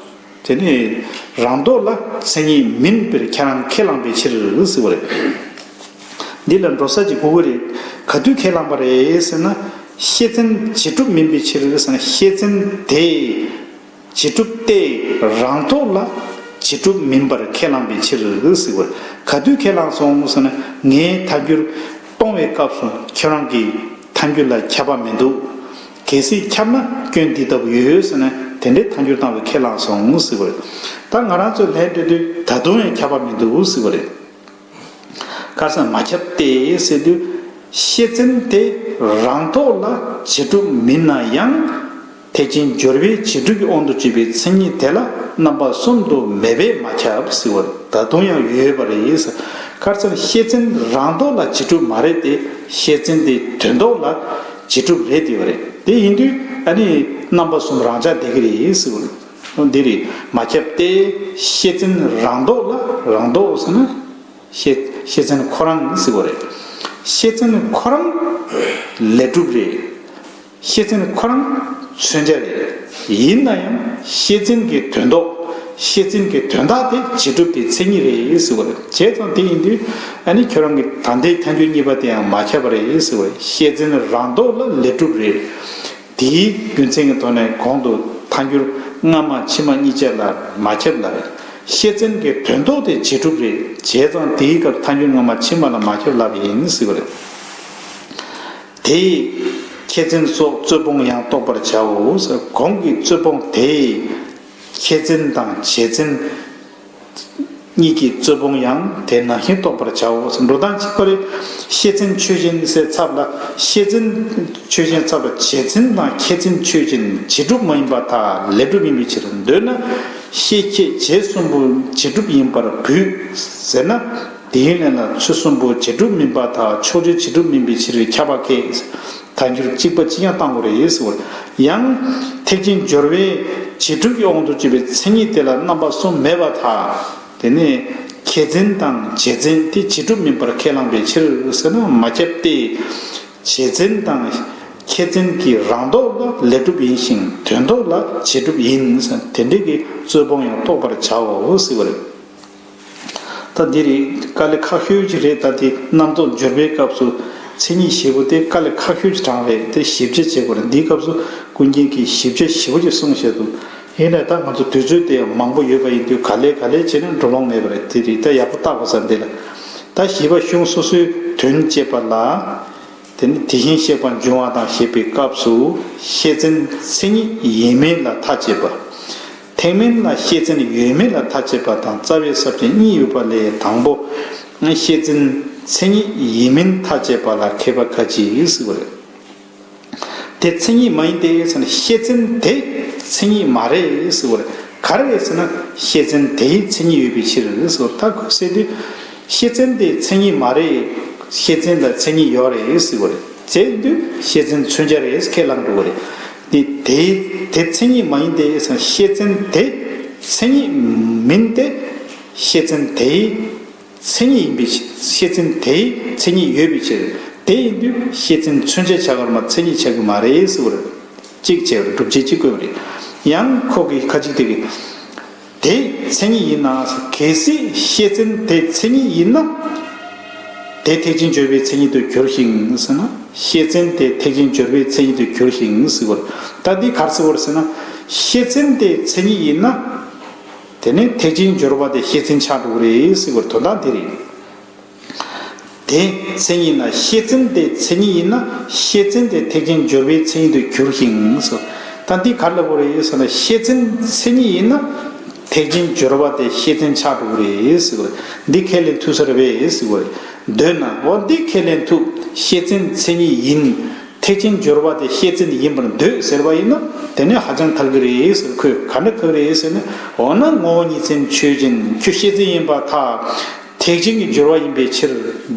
དེ་ནི་རང་ལྡོག་ལ་མཚན་ཉིད་མིན་པར་ཁྱེད་རང་ཁས་བླངས་པའི་ཕྱིར་ཟེར་བ་རེད། འདི་ལ་འགྲོ་ས་ཅིག་དགོས་ཀྱི་རེད། ག་དུས་ཁས་བླངས་པ་རེད་ཟེར་ན། ཤེས་བཙན་རྗེས་གྲུབ་མིན་པའི་ཕྱིར་ཟེར་ན། ཤེས་བཙན་དེ། རྗེས་གྲུབ་སྟེ་རང་ལྡོག་ལ་རྗེས་གྲུབ་མིན་པར་ཁས་བླངས་པའི་ཕྱིར་ཟེར་བ། ག་དུས་ཁས་བླངས་སོང་ཟེར་ན། ངས་ཐལ་འགྱུར་གཏོང་བའི་སྐབས་སུ་ཁྱོད་རང་གིས་ཐལ་འགྱུར་ལ་ཁྱབ་པ་མི་འདུག་གལ་སྲིད་ཁྱབ་ན་སྐྱོན་འདི་ལྟ་བུ་ཡོད་ཟེར་ནས་ དེ་འདྲའི་ཐལ་འགྱུར་བཏང་བའི་ཁས་བླངས་སོང་ཟེར་བ་རེད། ད་ང་རང་ཚོས་ལན་སྤྲད་དུས་ད་དུང་ཡང་ཁྱབ་པ་མི་འདུག་ཟེར་བ་རེད། ཁ་སང་མ་ཁྱབ་སྟེ་ཟེར་དུས། ཤེས་ཅན་དེ་རང་ལྡོག་ལ་རྗེས་གྲུབ་མིན་ན་ཡང་། ཐེག་ཆེན་སྦྱོར་བའི་རྗེས་གྲུབ་ཀྱི་དབང་དུ་གྱུར་པའི་མཚན་ཉིད་དེ་ལ་རྣམ་པ་གསུམ་དུ་མེད་པས་མ་ཁྱབ་ཟེར་བ་ད་དུང་ཡང་ཡོད་པ་རེད། ཁ་སང་ཤེས་ཅན་རང་ལྡོག་ལ་རྗེས་གྲུབ་མ་རེད་དེ། ཤེས་ཅན་དེ་དོན་ལྡོག་ལ་རྗེས་གྲུབ་རེད་དེ་བ་རེད། དེ་ཡིན་དུས་ཨ་ནི་རྣམ་པ་གསུམ་རང་ཆགས་བསྡད་ཀྱི་རེད་ཟེར་བ་རེད། འདི་རེད། མ་ཁྱབ་སྟེ། ཤེས་ཅན་རང་ལྡོག་ལ། རང་ལྡོག་ཟེར་ན། ཤེས་ཤེས་ཅན་ཁོ་རང་ཟེར་བ་རེད། ཤེས་ཅན་ཁོ་རང་ལས་གྲུབ་རེད། ཤེས་ཅན་ཁོ་རང་མཚོན་བྱ་རེད། ཡིན་ན་ཡང་ཤེས་ཅན་གྱི་དོན་ལྡོག་ཤེས་ཅན་གྱི་དོན་བདག་དེ་རྗེས་གྲུབ་དེ་མཚན་ཉིད་རེད་ཟེར་བ་རེད། བྱས་ཙང་དེ་ཡིན་དུས་ཨ་ནི་ཁྱོད་རང་གི་ད་ལྟའི་ཐལ་འགྱུར་གཉིས་པ་དེ་ཡང་མ་ཁྱབ་པ་རེད་ཟེར་བ་རེད། ཤེས་ཅན་རང་ལྡོག་ལ་ལས་གྲུབ་རེད། དེའི་རྒྱུ་མཚན་གྱི་ཐོག་ནས་གོང་དུ་ཐལ་འགྱུར་སྔ་མ་ཕྱི་མ་གཉིས་ཆ་ལ་མ་ཁྱབ་ལབ་རེད། ཤེས་ཅན་གྱི་དོན་ལྡོག་དེ་རྗེས་གྲུབ་རེད། བྱས་ཙང་དེའི་སྐབས་ཐལ་འགྱུར་སྔ་མ་ཕྱི་མ་ལ་མ་ཁྱབ་ལབ་ཡིན་ཟེར་བ་རེད། དེས་ཁྱད་མཚན་སོགས་རྩོད་སྤོང་ཡང་རྟོགས་པར་བྱའོ། གོང་གི་རྩོད་སྤོང་དེས་ཁྱད་མཚན་དང་བྱེད་མཚན་གཉིས་ཀྱི་རྩོད་སྤོང་ཡང་དེ་ནང་བཞིན་རྟོགས་པར་བྱའོ། འགྲོ་སྟངས་གཅིག་པ་རེད། ཤེས་མཚན་ཆོས་ཅན་ཟེར་ཚབ་ལ། ཤེས་མཚན་ཆོས་ཅན་ཚབ་ལ་བྱེད་མཚན་དང་ཁྱད་མཚན་ཆོས་ཅན་རྗེས་གྲུབ་མ་ཡིན་པར་ཐལ། ལས་གྲུབ་ཡིན་པའི་ཕྱིར། འདོད་ན་ཤེས་ཁྱད་བྱེད་གསུམ་པོ་རྗེས་གྲུབ་ཡིན་པར་འབུལ་ཟེར་ན། དེའི་ལན་ལ་ཚུལ་གསུམ་པོ་རྗེས་གྲུབ་མིན་པར་ཐལ། ཕྱོགས་ཆོས་རྗེས་གྲུབ་མིན་པའི་ཕྱིར་ཁྱབ་པ་ཁས། ཐལ་འགྱུར་གཅིག་པ་གཅིག་རྐྱང་བཏང་དགོས་རེད་ཟེར་བ། ཡང་ཐེག་ཆེན་སྦྱོར་བའི་རྗེས་གྲུབ་ཀྱི་དབང་དུ་གྱུར་པའི་མཚན་ཉིད་དེ་ལ་རྣམ་པ་གསུམ་མེད་པར་ཐལ། དེ་ནས་ཁྱད་མཚན་དང་བྱེད་མཚན་དེ་རྗེས་གྲུབ་མིན་པར་ཁས་བླངས་པའི་ཕྱིར་ཟེར་ན་མ་ཁྱབ་སྟེ། བྱེད་མཚན་དང་ཁྱད་མཚན་གྱི་རང་ལྡོག་ལ་ལས་གྲུབ་ཡིན་ཞིང་དོན་ལྡོག་ལ་རྗེས་གྲུབ་ཡིན། དེ་འདྲའི་གི་རྩོད་སྤོང་ཡང་རྟོགས་པར་བྱའོ་ཟེར་བ་རེད། ད་འདི་རེད། དཀའ་ལས་ཁག་ཤོས་ཅིག་རེད། ད་དེ་རྣམ་རྟོག་སྦྱོར་བའི་སྐབས་སུ་མཚན་ཉིད་ཞེས་པོ་དེ་དཀའ་ལས་ཁག་ཤོས་ཅིག་དྲངས་རེད། དེ་ཞིབ་ཆ་བྱེད་དགོས་རེད། འདིའི་སྐབས་སུ་ཀུན་མཁྱེན་གྱིས་ཞིབ་ཆ་ཞེ་པོ་ཅིག་གསུངས་བཞག་འདུག་ཡིན་ནའི་ད་ང་ཚོ་དུས་ཚོད་དེ་ཡང་མང་པོ་ཡོད་པ་ཡིན་དུས་ག་ལེ་ག་ལེ་བྱས་ན་འགྲོ་ལོང་མེད་པ་རེད། དེ་རེད། ད་ཡག་པོ་བལྟ་དགོས་ས་འདི་ལ། ད་བཞི་པ་གཞུང་སོ་སོའི་དོན་བཅད་པ་ལ། དེ་ནི་དེ་བཞིན་གཤེགས་པ་འབྱུང་བ་དང་ཞེས་པའི་སྐབས་སུ་ཤེས་མཚན་མཚན་ཉིད་ཡིན་མིན་ལ་ཐག་བཅད་པ། ཐེག་དམན་ལ་ཤེས་མཚན་ཡོད་མེད་ལ་ཐག་བཅད་པ་དང་རྩ་བའི་ས་བཅད་གཉིས་ཡོད་པ་ལས་དང་པོ་ཤེས་མཚན་མཚན་ཉིད་ཡིན་མིན་ཐག་བཅད་པ་ལ་མཁས་པ་ཁ་ཅིག་གིས་ཟེར་བ་རེད། དེ་མཚན་ཉིད་མ་ཡིན་ཏེ་ཟེར་ན་ཤེས་མཚན་དེ་མཚན་ཉིད་མ་རེད་ཟེར་བ་རེད། ག་རེ་རེད་ཟེར་ན་ཤེས་མཚན་དེའི་མཚན་ཉིད་ཡོད་པའི་ཕྱིར་ཟེར་བ། ད་ཁོས་ཟེར་དུས། ཤེས་མཚན་དེ་མཚན་ཉིད་མ་རེད། ཤེས་མཚན་ལ་མཚན་ཉིད་ཡོད་རེད་ཟེར་བ་རེད། བྱས་དུས་ཤེས་མཚན་མཚོན་བྱ་རེད་ཁས་བླངས་འགྲོ་བ་རེད། དེ་དེ་དེ་མཚན་ཉིད་མ་ཡིན་ཏེ་ཟེར་ན་ཤེས་མཚན་དེ་མཚན་ཉིད་མིན་ཏེ། ཤེས་མཚན་དེའི་མཚན་ཉིད་ཡིན་པའི་ཕྱིར། ཤེས་མཚན་དེའི་མཚན་ཉིད་ཡོད་པའི་ཕྱིར། དེ་ཡིན་དུས་ཤེས་མཚན་མཚོན་བྱ་ཆགས་པར་མ་མཚན་ཉིད་ཆགས་ཀྱི་མ་རེད་ཟེར་བ་རེད། གཅིག་བྱས་པ་རེད། སྒྲུབ་བྱེད་གཅིག་བཀོད་པ་རེད། ཡང་ཁོ་གིས་ཁ་ཅིག་དེ་གིས། དེ་མཚན་ཉིད་ཡིན་ན། གལ་སྲིད་ཤེས་མཚན་དེ་མཚན་ཉིད་ཡིན་ན། དེ་ཐེག་ཆེན་སྦྱོར་བའི་མཚན་ཉིད་དུ་འགྱུར་ཞིང་ཟེར་ན། ཤེས་མཚན་དེ་ཐེག་ཆེན་སྦྱོར་བའི་མཚན་ཉིད་དུ་འགྱུར་ཞིང་ཟེར་བ་རེད། ད་འདི་ག་རེ་ཟེར་བ་རེད་ཟེར་ན། ཤེས་མཚན་དེ་མཚན་ཉིད་ཡིན་ན། དེ་ནི་ཐེག་ཆེན་སྦྱོར་བ་དེ་ཤེས་མཚན་ཆགས་འགྲོ་གི་རེད་ཟེར་བའི་དོན་དག་འདི་རེད། དེ་མཚན་ཉིད་ན་ཤེས་མཚན་དེ་མཚན་ཉིད་ཡིན་ན་ཤེས་མཚན་དེ་ཐེག་ཆེན་སྦྱོར་བའི་མཚན་ཉིད་དུ་འགྱུར་ཞིང་ཟེར། ད་འདི་ག་རེ་ལབ་དགོས་རེད་ཟེར་ན་ཤེས་མཚན་མཚན་ཉིད་ཡིན་ན་ཐེག་ཆེན་སྦྱོར་བ་དེ་ཤེས་མཚན་ཆགས་འགྲོ་གི་རེད་ཟེར་བ་རེད། འདི་ཁས་ལེན་ཐུབ་ས་རེད་པས་ཟེར་བ་རེད། འདོད་ན་འོ་འདི་ཁས་ལེན་ཐུབ། ཤེས་མཚན་མཚན་ཉིད་ཡིན། ཐེག་ཆེན་སྦྱོར་བ་དེ་ཤེས་མཚན་ཡིན་པར་འདོད་ཟེར་བ་ཡིན་ན་དེ་ནི་ཧ་ཅང་ཐལ་གྱི་རེད་ཟེར། ཁོས་ག་འདྲ་གོ་གི་རེད་ཟེར་ན། འོ་ན་ངོ་བོ་ཉིད་མཚན་ཆོས་ཅན། ཁྱོད་ཤེས་མཚན་ཡིན་པར་ཐལ། ཐེག་ཆེན་གྱི་སྦྱོར་བ་ཡིན་པའི་ཕྱིར།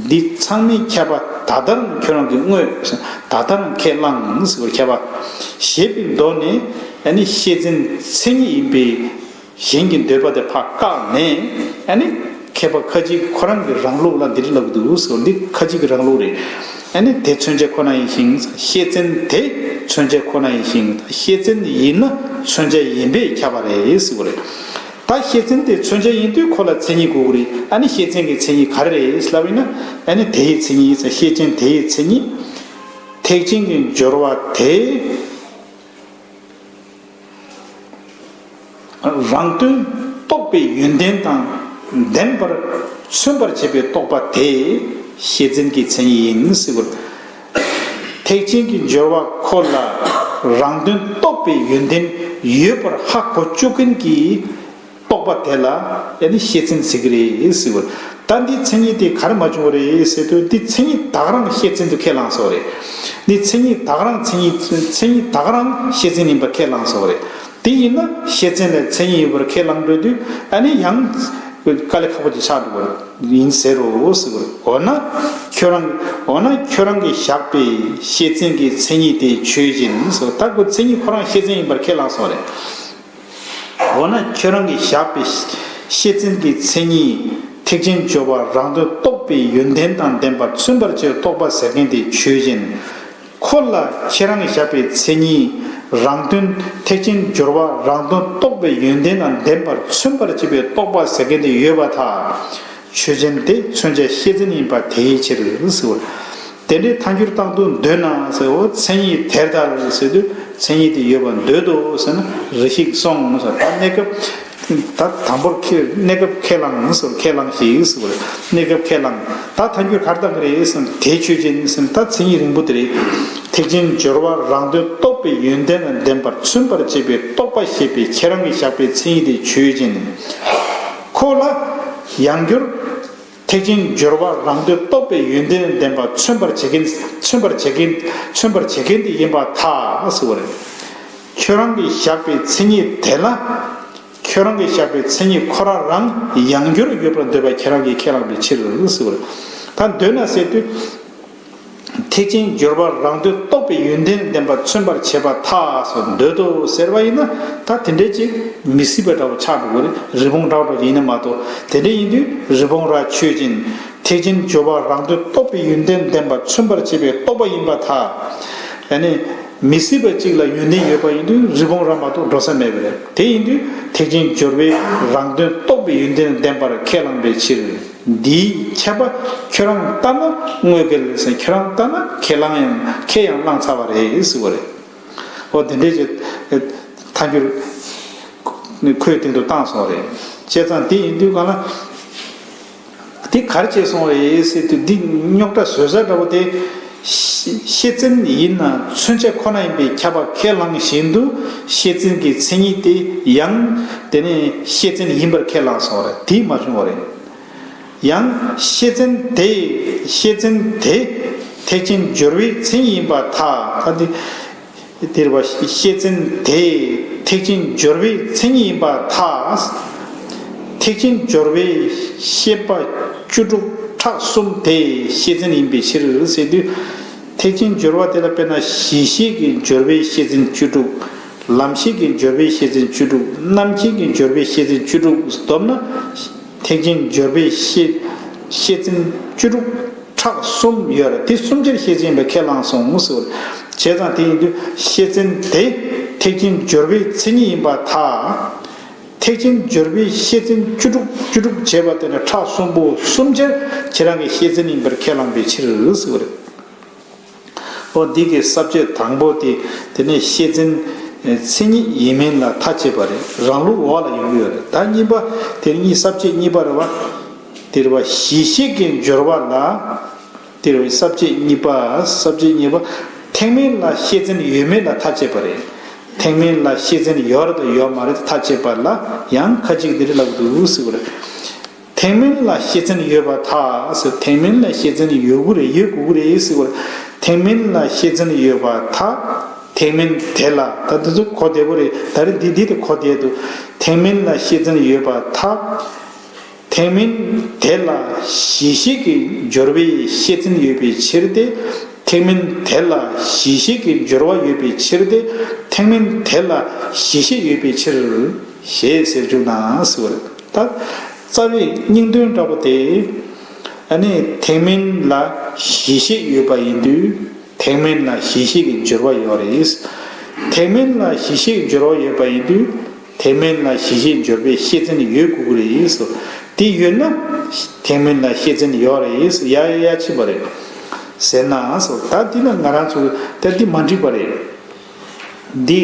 འདི་ཚང་མའི་ཁྱབ་པ་ད་ལྟར་ཁྱོད་རང་གིས་དངོས་ད་ལྟར་ཁས་བླངས་ཟེར་བར་ཁྱབ་པ་ཞེས་པའི་མདོ་ནས་ཨ་ནི་ཤེས་མཚན་མཚན་ཉིད་ཡིན་པའི་གཞན་གྱི་འདོད་པ་དེ་ཕར་བཀག་ནས་ཨ་ནི་མཁས་པ་ཁ་ཅིག་ཁོ་རང་གི་རང་ལུགས་ལ་འདི་འདྲ་ལབ་འདུག་ཟེར། འདི་ཁ་ཅིག་གི་རང་ལུགས་རེད། ཨ་ནི་དེ་མཚོན་བྱ་ཁོ་ན་ཡིན་ཞིང་། ཤེས་མཚན་དེ་མཚོན་བྱ་ཁོ་ན་ཡིན་ཞིང་། ཤེས་མཚན་ཡིན་ན་མཚོན་བྱ་ཡིན་པས་ཁྱབ་པ་རེད་ཟེར་བ་རེད། ད་ཤེས་མཚན་དེ་མཚོན་བྱ་ཡིན་དུས་ཁོ་ལ་མཚན་ཉིད་དགོས་ཀྱི་རེད། ཨ་ནི་ཤེས་མཚན་གྱི་མཚན་ཉིད་ག་རེ་རེད་ལབ་ཡིན་ན། ཨ་ནི་དེའི་མཚན་ཉིད་ཟེར། ཤེས་ཅན་དེའི་མཚན་ཉིད། ཐེག་ཆེན་གྱི་སྦྱོར་བ་དེ། རང་དོན་རྟོགས་པའི་ཡོན་ཏན་དང་ལྡན་པར་མཚོན་པར་བྱེད་པའི་རྟོག་པ་དེ་ཤེས་མཚན་གྱི་མཚན་ཉིད་ཡིན་ཟེར་བ། ཐེག་ཆེན་གྱི་སྦྱོར་བ་ཁོ་ལ་ རང་དོན་རྟོགས་པའི་ཡོན་ཏན་ཡོད་པར་ཧ་གོ་བཅུག་མཁན་གྱི་རྟོག་པ་དེ་ལ་ཨེ་ནི་ཤེས་བཙན་ཟེར་གྱི་རེད་ཟེར་བ། ད་འདི་མཚན་ཉིད་དེ་ག་རེ་མ་བྱུང་བ་རེད་ཟེར་དུས། འདི་མཚན་ཉིད་ད་ག་རང་ཤེས་བཙན་དུ་ཁས་བླངས་སོང་རེད། འདི་མཚན་ཉིད་ད་ག་རང་མཚན་ཉིད་མཚན་ཉིད་ད་ག་རང་ཤེས་བཙན་ཡིན་པར་ཁས་བླངས་སོང་རེད། དེ་ཡིན་ན་ཤེས་བཙན་ལ་མཚན་ཉིད་ཡོད་པར་ཁས་བླངས་འགྲོ་དུས་ཨ་ནི་ཡང་དཀའ་ལས་ཁག་པོ་ཅིག་ཆགས་འགྲོ་གི་རེད། ཡིན་ཟེར་རོ་ཟེར་བ་རེད། འོ་ན་ཁྱོད་རང་འོ་ན་ཁྱོད་རང་གིས་བཞག་པའི་ཤེས་བཙན་གྱི་མཚན་ཉིད་དེ་ཆོས་ཅན་ཟེར་བ། ད་ཁོ་མཚན་ཉིད་ཁོ་རང་ཤེས་བཙན་ཡིན་པར་ཁས་བླངས་སོང་རེད། འོ་ན་ཁྱོད་རང་གིས་བཞག་པའི་ཤེས་བཙན་གྱི་མཚན་ཉིད་ཐེག་ཆེན་སྦྱོར་བ་རང་དོན་རྟོགས་པའི་ཡོན་ཏན་དང་ལྡན་པར་མཚོན་པར་བྱའི་རྟོག་པ་ཟེར་མཁན་དེ་ཆོས་ཅན། ཁོ་ལ་ཁྱེད་རང་གིས་བཞག་པའི་མཚན་ཉིད་རང་དོན་ཐེག་ཆེན་སྦྱོར་བ་རང་དོན་རྟོགས་པའི་ཡོན་ཏན་དང་ལྡན་པར་མཚོན་པར་བྱེད་པའི་རྟོག་པ་ཟེར་མཁན་དེ་ཡོད་པར་ཐལ། ཆོས་ཅན་དེ་མཚོན་བྱ་ཤེས་བཙན་ཡིན་པ་དེའི་ཕྱིར་ཟེར་བ། དེ་འདྲའི་ཐལ་འགྱུར་བཏང་དུ་འདོད་ན་ཟེར་བ། མཚན་ཉིད་དེ་ལྟར་ཟེར་དུས་མཚན་ཉིད་དེ་ཡོད་པར་འདོད་དོ་ཟེར་ན་རེ་ཞིག་སོང་ཟེར། ད་གནས་སྐབས་ད་དང་པོར་ཁས་གནས་སྐབས་ཁས་བླངས་ཟེར། ཁས་བླངས་ཤིག་ཟེར་བ། གནས་སྐབས་ཁས་བླངས། ད་ཐལ་འགྱུར་ག་རེ་བཏང་གི་རེད་ཟེར་ན་དེ་ཆོས་ཅན་ཟེར་ན་ད་མཚན་ཉིད་རིང་པོ་དེ་རེད། ཐེག་ཆེན་སྦྱོར་བ་རང་དོན་རྟོགས་པའི་ཡོན་ཏན་དང་ལྡན་པར་མཚོན་པར་བྱེད་པའི་རྟོག་པ་ཞེས་པའི་ཁྱེད་རང་གིས་བཞག་པའི་མཚན་ཉིད་དེ་ཆོས་ཅན། ཁོ་ལ་ཡང་བསྐྱར་ཐེག་ཆེན་སྦྱོར་བ་རང་དོན་རྟོགས་པའི་ཡོན་ཏན་ལྡན་པ་མཚོན་པར་བྱེད་མཁན་མཚོན་པར་བྱེད་མཁན་མཚོན་པར་བྱེད་མཁན་དེ་ཡིན་པར་ཐལ་ཟེར་བ་རེད། ཁྱོད་རང་གིས་བཞག་པའི་མཚན་ཉིད་དེ་ལ་ཁྱོད་རང་གིས་བཞག་པའི་མཚན་ཉིད་ཁོ་རང་རང་ཡང་བསྐྱར་ཡོད་པར་འདོད་པ་ཁྱེད་རང་གིས་ཁས་བླངས་པའི་ཕྱིར་ཟེར་བ་རེད། ད་འདོད་ན་ཟེར་དུས། ཐེག་ཆེན་སྦྱོར་བ་རང་དོན་རྟོགས་པའི་ཡོན་ཏན་ལྡན་པ་མཚོན་པར་བྱེད་པར་ཐལ་སོགས་འདོད་དོ་ཟེར་བ་ཡིན་ན། ད་དེ་འདྲའི་ཅིག་མི་སྲིད་པ་འདྲ་བོ་ཆགས་འགྲོ་གི་རེད། རི་བོང་འདྲ་བོ་ཡིན་ན་མ་གཏོགས། དེ་འདྲ་ཡིན་དུས་རི་བོང་རྭ་ཆོས་ཅན། ཐེག་ཆེན་སྦྱོར་བ་རང་དོན་རྟོགས་པའི་ཡོན་ཏན་ལྡན་པ་མཚོན་པར་བྱེད་པའི་རྟོག་པ་ཡིན་པར་ཐལ། ཡ་ནི་མི་སྲིད་པ་ཅིག་ལ་ཡོན་ཏན་ཡོད་པ་ཡིན་དུས་རི་བོང་རྭ་མ་གཏོགས་འགྲོ་ས་མེད་པ་རེད། དེ་ཡིན་དུས་ཐེག་ཆེན་སྦྱོར་བས་རང་དོན་རྟོགས་པའི་ཡོན་ཏན་ལྡན་པར་ཁས་བླངས་པའི་ཕྱིར། འདིའི་ཁྱབ་པ་ཁྱོད་རང་ལྟར་ན་དངོས་འགལ་ཟེར། ཁྱོད་རང་ལྟར་ན་ཁས་བླངས་ཡང་ཁས་ཡང་བླངས་ཚར་བ་རེད་ཟེར་བ་རེད། འོ་དེ་འདྲའི་ཅིག་ཐལ་འགྱུར་ཁོའི་སྟེང་དུ་བཏང་སོང་རེད། བྱས་ཙང་དེ་ཡིན་དུས་གང་ལ་དེ་ག་རེ་བྱས་སོང་རེད་ཟེར་དུས། འདི་རྙོག་དྲ་བཟོ་ས་འདྲ་བོ་དེ་ཤེས་བཙན་ཡིན་ན་མཚོན་བྱ་ཁོ་ན་ཡིན་པའི་ཁྱབ་པ་ཁས་བླངས་བཞིན་དུ་ཤེས་བཙན་གྱི་མཚན་ཉིད་དེ་ཡང་དེ་ནས་ཤེས་བཙན་ཡིན་པར་ཁས་བླངས་སོང་རེད། དེ་མ་བྱུང་བ་རེད། ཡང་ཤེས་བཙན་དེ་ཤེས་བཙན་དེ་ཐེག་ཆེན་སྦྱོར་བའི་མཚན་ཉིད་ཡིན་པར་ཐལ། ད་དེ་དེར་བ་ཤེས་བཙན་དེ་ཐེག་ཆེན་སྦྱོར་བའི་མཚན་ཉིད་ཡིན་པར་ཐལ། ཐེག་ཆེན་སྦྱོར་བའི་ཤེས་པ་བཅུ་དྲུག་ཕྲག་གསུམ་དེ་ཤེས་བཙན་ཡིན་པའི་ཕྱིར་ཟེར་དུས། ཐེག་ཆེན་སྦྱོར་བ་དེ་ལ་དཔེར་ན་གཞི་ཤེས་ཀྱི་སྦྱོར་བའི་ཤེས་བཙན་བཅུ་དྲུག་ལམ་ཤེས་ཀྱི་སྦྱོར་བའི་ཤེས་བཙན་བཅུ་དྲུག་རྣམ་མཁྱེན་གྱི་སྦྱོར་བའི་ཤེས་བཙན་བཅུ་དྲུག་བསྡོམས་ན། ཐེག་ཆེན་སྦྱོར་བའི་ཤེས་ཤེས་བཙན་བཅུ་དྲུག་ཕྲག་གསུམ་ཡོད་རེད། དེ་གསུམ་ཆར་ཤེས་བཙན་ཡིན་པ་ཁས་བླངས་སོང་ཟེར་བ། བྱས་ཙང་དེ་ཡིན་དུས་ཤེས་བཙན་དེ་ཐེག་ཆེན་སྦྱོར་བའི་མཚན་ཉིད་ཡིན་པར་ཐལ། ཐེག་ཆེན་སྦྱོར་བའི་ཤེས་བཙན་བཅུ་དྲུག་བཅུ་དྲུག་བྱས་པ་དེ་ནི་ཕྲག་གསུམ་པོ་གསུམ་ཆར་ཁྱེད་རང་གི་ཤེས་བཙན་ཡིན་པར་ཁས་བླངས་པའི་ཕྱིར་ཟེར་བ་རེད། འོ་འདི་གི་ས་བཅད་དང་པོ་དེ་དེ་ནས་ཤེས་བཙན་མཚན་ཉིད་ཡིན་མིན་ལ་ཐག་བཅད་པ་རེད། རང་ལུགས་འོག་ལ་ཡོང་གི་ཡོད་རེད། ད་གཉིས་པ་དེ་གཉིས་ས་བཅད་གཉིས་པ་རེད་བ། དེ་རེད་བ། གཞི་ཤེས་ཀྱི་སྦྱོར་བ་ལ། དེ་རེད་བ། ས་བཅད་གཉིས་པ། ས་བཅད་གཉིས་པ། ཐེག་དམན་ལ་ཤེས་བཙན་ཡོད་མེད་ལ་ཐག་བཅད་པ་རེད། ཐེག་དམན་ལ་ཤེས་བཙན་ཡོད་རེད་དང་ཡོད་མ་རེད་ཐག་བཅད་པ་ལ་ཡང་ཁ་ཅིག་འདི་འདྲ་ལབ་འདུག་ཟེར་བ་རེད། ཐེག་དམན་ལ་ཤེས་བཙན་ཡོད་པར་ཐལ་ཟེར། ཐེག་དམན་ལ་ཤེས་བཙན་ཡོད་དགོས་རེད། ཡོད་དགོས་ཀྱི་རེད་ཟེར་བ་རེད། ཐེག་དམན་ལ་ཤེས་བཙན་ཡོད་པར་ཐལ། ཐེག་དམན་དེ་ལ། ད་དེ་ཚོ་གོ་བདེ་པོ་རེད། ད་རེས་འདི་འདི་དེ་གོ་བདེ་འདུག་ཐེག་དམན་ལ་ཤེས་བཙན་ཡོད་པར་ཐལ། ཐེག་དམན་དེ་ལ་གཞི་ཤེས་ཀྱི་སྦྱོར་བའི་ཤེས་བཙན་ཡོད་པའི་ཕྱིར་ཏེ། ཐེག་དམན་དེ་ལ་གཞི་ཤེས་ཀྱི་སྦྱོར་བ་ཡོད་པའི་ཕྱིར་ཏེ། ཐེག་དམན་དེ་ལ་གཞི་ཤེས་ཡོད་པའི་ཕྱིར། ཞེས་ཟེར་བཅུག་ན་ཟེར་བ་རེད། ད་རྩ་བའི་སྙིང་དོན་འདྲ་པོ་དེ། ཨ་ནི་ཐེག་དམན་ལ་གཞི་ཤེས་ཡོད་པ་ཡིན་དུས་ཐེག་དམན་ལ་གཞི་ཤེས་ཀྱི་སྦྱོར་བ་ཡོད་རེད། ཐེག་དམན་ལ་གཞི་ཤེས་ཀྱི་སྦྱོར་བ་ཡོད་པ་ཡིན་དུས་ཐེག་དམན་ལ་གཞི་ཤེས་སྦྱོར་བའི་ཤེས་བཙན་ཡོད་དགོས་ཀྱི་རེད་ཟེར། དེ་ཡོད་ན་ཐེག་དམན་ལ་ཤེས་བཙན་ཡོད་རེད་ཟེར། ཡ་ཡ་ཡ་ཕྱིན་པ་རེད་ཟེར་ན་ཟེར། ད་འདི་ལ་ང་རང་ཚོ་ད་འདི་མ་འགྲིག་པ་རེད། འདི་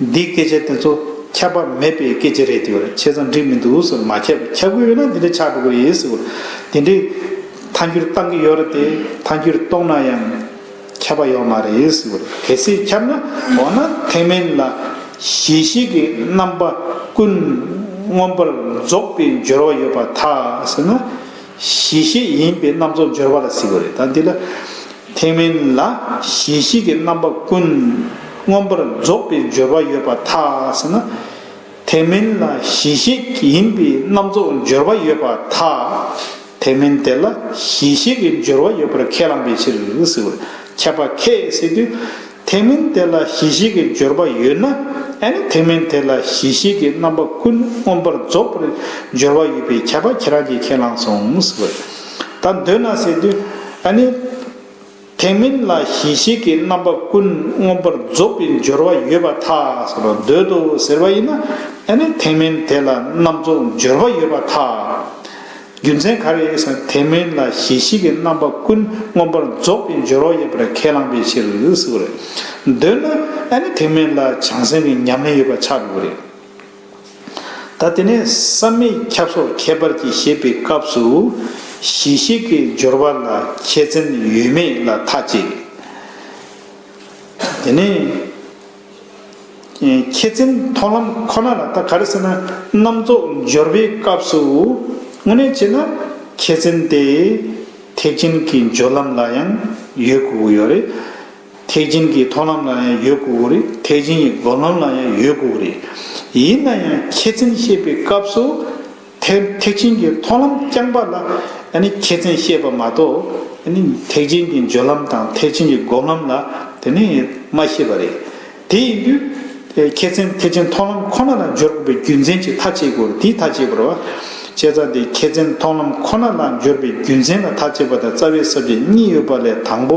འདི་སྐད་ཆ་དེ་ཚོ་ཁྱབ་པ་མེད་པའི་སྐད་ཆ་རེད་དེ། བྱས་ཙང་འགྲིག་མི་འདུག་ཟེར། མ་ཁྱབ་ཁྱབ་ཀྱི་ཡོད་ན་འདི་འདྲ་ཆགས་འགྲོ་གི་རེད་ཟེར། དེ་འདྲའི་ཐལ་འགྱུར་བཏང་གི་ཡོད་རེད་དེ། ཐལ་འགྱུར་གཏོང་ན་ཡང་ཁྱབ་ ཁྱབ་པ་ཡོད་མ་རེད་ཟེར་བ་རེད། གལ་སྲིད་ཁྱབ་ན། འོ་ན་ཐེག་དམན་ལ་གཞི་ཤེས་ཀྱི་རྣམ་པ་ཀུན་མངོན་པར་རྫོགས་པའི་སྦྱོར་བ་ཡོད་པར་ཐལ་ཟེར་ན། གཞི་ཤེས་ཡིན་པའི་རྣམ་རྫོགས་སྦྱོར་བ་ལ་ཟེར་བ་རེད། ད་འདི་ལ་ཐེག་དམན་ལ་གཞི་ཤེས་ཀྱི་རྣམ་པ་ཀུན་མངོན་པར་རྫོགས་པའི་སྦྱོར་བ་ཡོད་པར་ཐལ་ཟེར་ན། ཐེག་དམན་ལ་གཞི་ཤེས་ཡིན་པའི་རྣམ་རྫོགས་སྦྱོར་བ་ཡོད་པར་ཐལ། ཐེག་དམན་དེ་ལ་གཞི་ཤེས་ཀྱི་སྦྱོར་བ་ཡོད་པར་ཁས་བླངས་པའི་ཕྱིར་ཟེར་བ་རེད། ཁྱབ་པ་ཁས་ཟེར་དུས། ཐེག་དམན་དེ་ལ་གཞི་ཤེས་ཀྱི་སྦྱོར་བ་ཡོད་ན། ཨ་ནི་ཐེག་དམན་དེ་ལ་གཞི་ཤེས་ཀྱི་རྣམ་པ་ཀུན་མངོན་པར་རྫོགས་པར་སྦྱོར་བ་ཡོད་པའི་ཁྱབ་པ་ཁྱེད་རང་གིས་ཁས་བླངས་སོང་ཟེར་བ་རེད། ད་འདོད་ན་ཟེར་དུས། ཨ་ནི། ཐེག་དམན་ལ་གཞི་ཤེས་ཀྱི་རྣམ་པ་ཀུན་མངོན་པར་རྫོགས་པའི་སྦྱོར་བ་ཡོད་པར་ཐལ་ཟེར་བ། འདོད་དོ་ཟེར་བ་ཡིན་ན། ཨ་ནི་ཐེག་དམན་དེ་ལ་རྣམ་རྫོགས་སྦྱོར་བ་ཡོད་པར་ཐལ། རྒྱུ་མཚན་ག་རེ་ཡིན་ཟེར་ན། ཐེག་དམན་ལ་གཞི་ཤེས་ཀྱི་རྣམ་པ་ཀུན་མངོན་པར་རྫོགས་པའི་སྦྱོར་བ་ཡོད་པར་ཁས་བླངས་པའི་ཕྱིར་ཟེར་བ་རེད། འདོད་ན་ཨ་ནི་ཐེག་དམན་ལ་བྱང་སེམས་ཀྱི་ཉམས་ལེན་ཡོད་པ་ཆགས་འགྲོ་གི་རེད། ད་དེ་ནས་བསམ་མེད་ཁྱབ་སོགས་ཁྱད་པར་གྱིས་བཤད་པའི་སྐབས་སུ་གཞི་ཤེས་ཀྱི་སྦྱོར་བ་ལ་ཁྱད་མཚན་ཡོད་མེད་ལ་ཐག་བཅད། དེ་ནས་ཁྱད་མཚན་མཐོང་ལམ་ཁོ་ན་ལ། ད་ག་རེ་ཟེར་ན། རྣམ་རྫོགས་སྦྱོར་བའི་སྐབས་སུ་དངོས་གནས་བྱས་ན་ཁྱད་མཚན་དེ་ཐེག་ཆེན་གྱི་སྦྱོར་ལམ་ལ་ཡང་ཡོད་དགོས་ཀྱི་ཡོད་རེད། ཐེག་ཆེན་གྱི་མཐོང་ལམ་ལ་ཡང་ཡོད་དགོས་ཀྱི་རེད། ཐེག་ཆེན་གྱི་སྒོམ་ལམ་ལ་ཡང་ཡོད་དགོས་ཀྱི་རེད། ཡིན་ན་ཡང་ཁྱད་མཚན་བཤད་པའི་སྐབས་སུ་ཐེག་ཐེག་ཆེན་གྱི་མཐོང་ལམ་རྐྱང་པ་ལ་ཨ་ནི་ཁྱད་མཚན་བཤད་པ་མ་གཏོགས། ཨ་ནི་ཐེག་ཆེན་གྱི་སྦྱོར་ལམ་དང་ཐེག་ཆེན་གྱི་སྒོམ་ལམ་ལ་དེ་ནི་མ་བཤད་པ་རེད། དེ་ཡིན་དུས་ཁྱད་མཚན་ཐེག་ཆེན་མཐོང་ལམ་ཁོ་ན་ལ་སྦྱོར་དགོས་པའི་རྒྱུ་མཚན་ཅིག་ཐག་བཅད་དགོས་རེད། དེའི་ཐག་བཅད་པ་རེད་བ། བྱས་ཙང་དེ་ཁྱད་མཚན་མཐོང་ལམ་ཁོ་ན་ལ་སྦྱོར་བའི་རྒྱུ་མཚན་ལ་ཐག་བཅད་པ་དང་རྩ་བའི་ས་བཅད་གཉིས་ཡོད་པ་ལས། དང་པོ་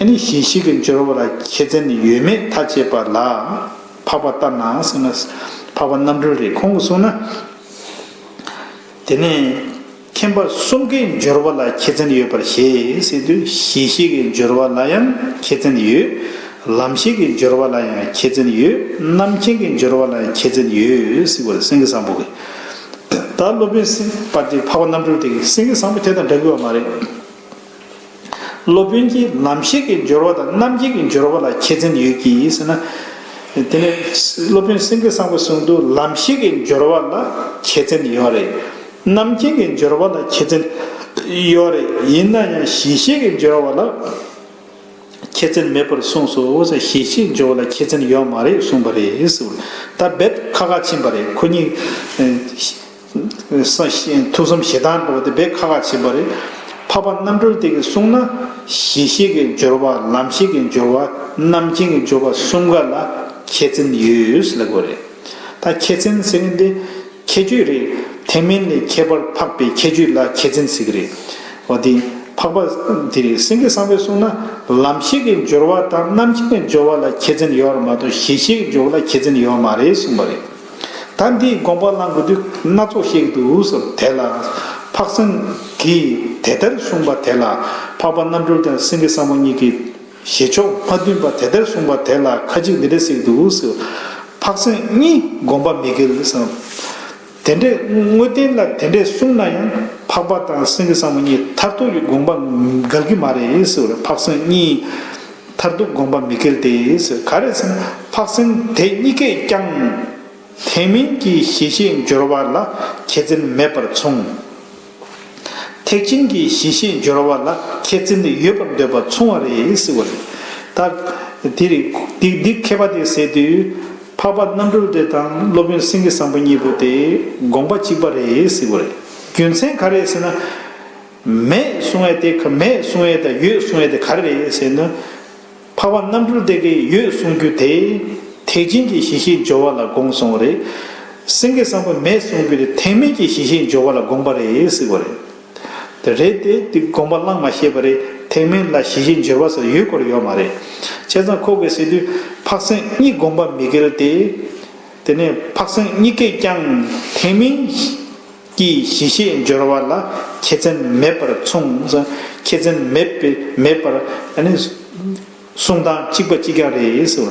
ཨ་ནི་གཞི་ཤེས་ཀྱི་སྦྱོར་བ་ལ་ཁྱད་མཚན་ཡོད་མེད་ཐག་བཅད་པ་ལ། འཕགས་པ་ལྟར་ན་ཟེར་ན། འཕགས་པ་རྣམ་གྲོལ་རེད། ཁོང་གིས་གསུངས་ན། དེ་ནས་མཁྱེན་པ་གསུམ་ཀའི་སྦྱོར་བ་ལ་ཁྱད་མཚན་ཡོད་པར་བཞེད་ཟེར་དུས། གཞི་ཤེས་ཀྱི་སྦྱོར་བ་ལ་ཡང་ཁྱད་མཚན་ཡོད། ལམ་ཤེས་ཀྱི་སྦྱོར་བ་ལ་ཡང་ཁྱད་མཚན་ཡོད། རྣམ་མཁྱེན་གྱི་སྦྱོར་བ་ལ་ཡང་ཁྱད་མཚན་ཡོད་ཟེར་བ་རེད། སེང་གེ་བཟང་པོ་གིས། ད་སློབ་དཔོན་སེང་པ་དེ་འཕགས་པ་རྣམ་གྲོལ་དེ་གིས། སེང་གེ་བཟང་པོ་དེ་དང་འདྲ་གི་ཡོད་མ་རེད། སློབ་དཔོན་གྱིས་ལམ་ཤེས་ཀྱི་སྦྱོར་བ་དང་རྣམ་མཁྱེན་གྱི་སྦྱོར་བ་ལ་ཁྱད་མཚན་ཡོད་ཀྱི་ཟེར་ན། དེ་ནས་སློབ་དཔོན་སེང་གེ་བཟང་པོས་གསུངས་འདུག། ལམ་ཤེས་ཀྱི་སྦྱོར་བ་ལ་ཁྱད་མཚན་ཡོད་རེད། རྣམ་མཁྱེན་གྱི་སྦྱོར་བ་ལ་ཁྱད་མཚན་ཡོད་རེད། ཡིན་ན་ཡང་གཞི་ཤེས་ཀྱི་སྦྱོར་བ་ལ་ཁྱད་མཚན་མེད་པར་གསུངས་སོ་ཟེར། གཞི་ཤེས་སྦྱོར་བ་ལ་ཁྱད་མཚན་ཡོད་མ་རེད་གསུངས་པ་རེད་ཟེར། ད་རྦད་ཁ་ཁ་ཕྱིན་པ་རེད། ཁོ་གཉིས་ས་ཐུགས་བསམ་བཞེས་སྟངས་འགྲོ་བ་དེ་རྦད་ཁ་ཁ་ཕྱིན་པ་རེད། འཕགས་པ་རྣམ་གྲོལ་དེ་གིས་གསུངས་ན། གཞི་ཤེས་ཀྱི་སྦྱོར་བ། ལམ་ཤེས་ཀྱི་སྦྱོར་བ། རྣམ་མཁྱེན་གྱི་སྦྱོར་བ་གསུམ་ཀ་ལ་ཁྱད་མཚན་ཡོད་ཟེར་ལབ་དགོས་རེད། ད་ཁྱད་མཚན་ཟེར་མཁན་དེ་ཁྱད་ཆོས་རེད། ཐེག་དམན་ལས་ཁྱད་པར་འཕགས་པའི་ཁྱད་ཆོས་ལ་ཁྱད་མཚན་ཟེར་གི་རེད། འོ་དེ་འཕགས་པ་དེ་རེད། སེང་གེ་བཟང་པོས་གསུངས་ན། ལམ་ཤེས་ཀྱི་སྦྱོར་བ་དང་རྣམ་མཁྱེན་གྱི་སྦྱོར་བ་ལ་ཁྱད་མཚན་ཡོད་རེད་མ་གཏོགས། གཞི་ཤེས་ཀྱི་སྦྱོར་བ་ལ་ཁྱད་མཚན་ཡོད་མ་རེད་གསུངས་པ་རེད། ད་འདིའི་དགོངས་པ་བླང་དགོས་དུས་སྣ་ཚོགས་བཤད་ཀྱི་འདུག་ཟེར། དེ་ལ་འཕགས་སེང་གིས་དེ་ལྟར་གསུངས་པ་དེ་ལ། འཕགས་པ་རྣམ་གྲོལ་དང་སེང་གེ་བཟང་པོ་གཉིས་ཀྱིས་བཞེད་ཕྱོགས་མ་མཐུན་པ་དེ་ལྟར་གསུངས་པ་དེ་ལ་ཁ་ཅིག་འདི་འདྲ་ཟེར་གྱི་འདུག་ཟེར། འཕགས་སེང་གཉིས་དགོངས་པ་མི་འགལ་ཟེར། དེ་འདྲས་དངོས་བསྟན་ལ་དེ་འདྲས་གསུངས་ན་ཡང་། འཕགས་པ་དང་སེང་གེ་བཟང་པོ་གཉིས་མཐར་ཐུག་གི་དགོངས་པ་འགལ་གྱི་མ་རེད་ཟེར་བ་རེད། འཕགས་སེང་གཉིས་མཐར་ཐུག་དགོངས་པ་མི་འགལ་ཏེ་ཟེར། ག་རེ་ཟེར་ན། འཕགས་སེང་དེ་གཉིས་ཀས་ཀྱང་ཐེག་དམན་གྱི་གཞི་ཤེས་སྦྱོར་བ་ལ་ཁྱད་མཚན་མེད་པར་མཚུངས། ཐེག་ཆེན་གྱི་གཞི་ཤེས་སྦྱོར་བ་ལ་ཁྱད་མཚན་ཡོད་པར་འདོད་པ་མཚུངས་པ་རེད་ཟེར་བ་རེད། ད་དེ་རེད། འདི་འདི་མཁས་པ་དེས་ཟེར་དུས། འཕགས་པ་རྣམ་གྲོལ་དེ་དང་སློབ་དཔོན་སེང་གེ་བཟང་པོ་གཉིས་པོ་དེ་དགོངས་པ་གཅིག་པ་རེད་ཟེར་བ་རེད། རྒྱུ་མཚན་ག་རེ་ཟེར་ན། མེད་གསུང་ཡས་དེ་ག་མེད་གསུང་ཡས་དང་ཡོད་གསུང་ཡས་དེ་ག་རེ་རེད་ཟེར་ན། འཕགས་པ་རྣམ་གྲོལ་དེ་གིས་ཡོད་གསུང་རྒྱུ་དེ། ཐེག་ཆེན་གྱི་གཞི་ཤེས་སྦྱོར་བ་ལ་དགོངས་སོང་རེད། སེང་གེ་བཟང་པོས་མེད་གསུང་རྒྱུ་དེ་ཐེག་དམན་གྱི་གཞི་ཤེས་སྦྱོར་བ་ལ་དགོངས་པ་རེད་ཟེར་བ་རེད། དེ་རེད་དེ། དེ་དགོངས་པ་བླངས་མ་ཤེས་པ་རེད། ཐེག་དམན་ལ་གཞི་ཤེས་སྦྱོར་བ་ཟེར་ཡོད་སྐོར་ཡོད་མ་རེད། བྱས་ཙང་ཁོ་གིས་ཟེར་དུས། འཕགས་སེང་གཉིས་དགོངས་པ་མི་འགལ་ཏེ། དེ་ནས་འཕགས་སེང་གཉིས་ཀས་ཀྱང་ཐེག་དམན་གྱི་གཞི་ཤེས་སྦྱོར་བ་ལ་ཁྱད་མཚན་མེད་པར་མཚུངས། ཁྱད་མཚན་མེད་པའི་མེད་པར་ཨ་ནི་གསུང་སྟངས་གཅིག་པ་གཅིག་རྐྱང་རེད་ཟེར།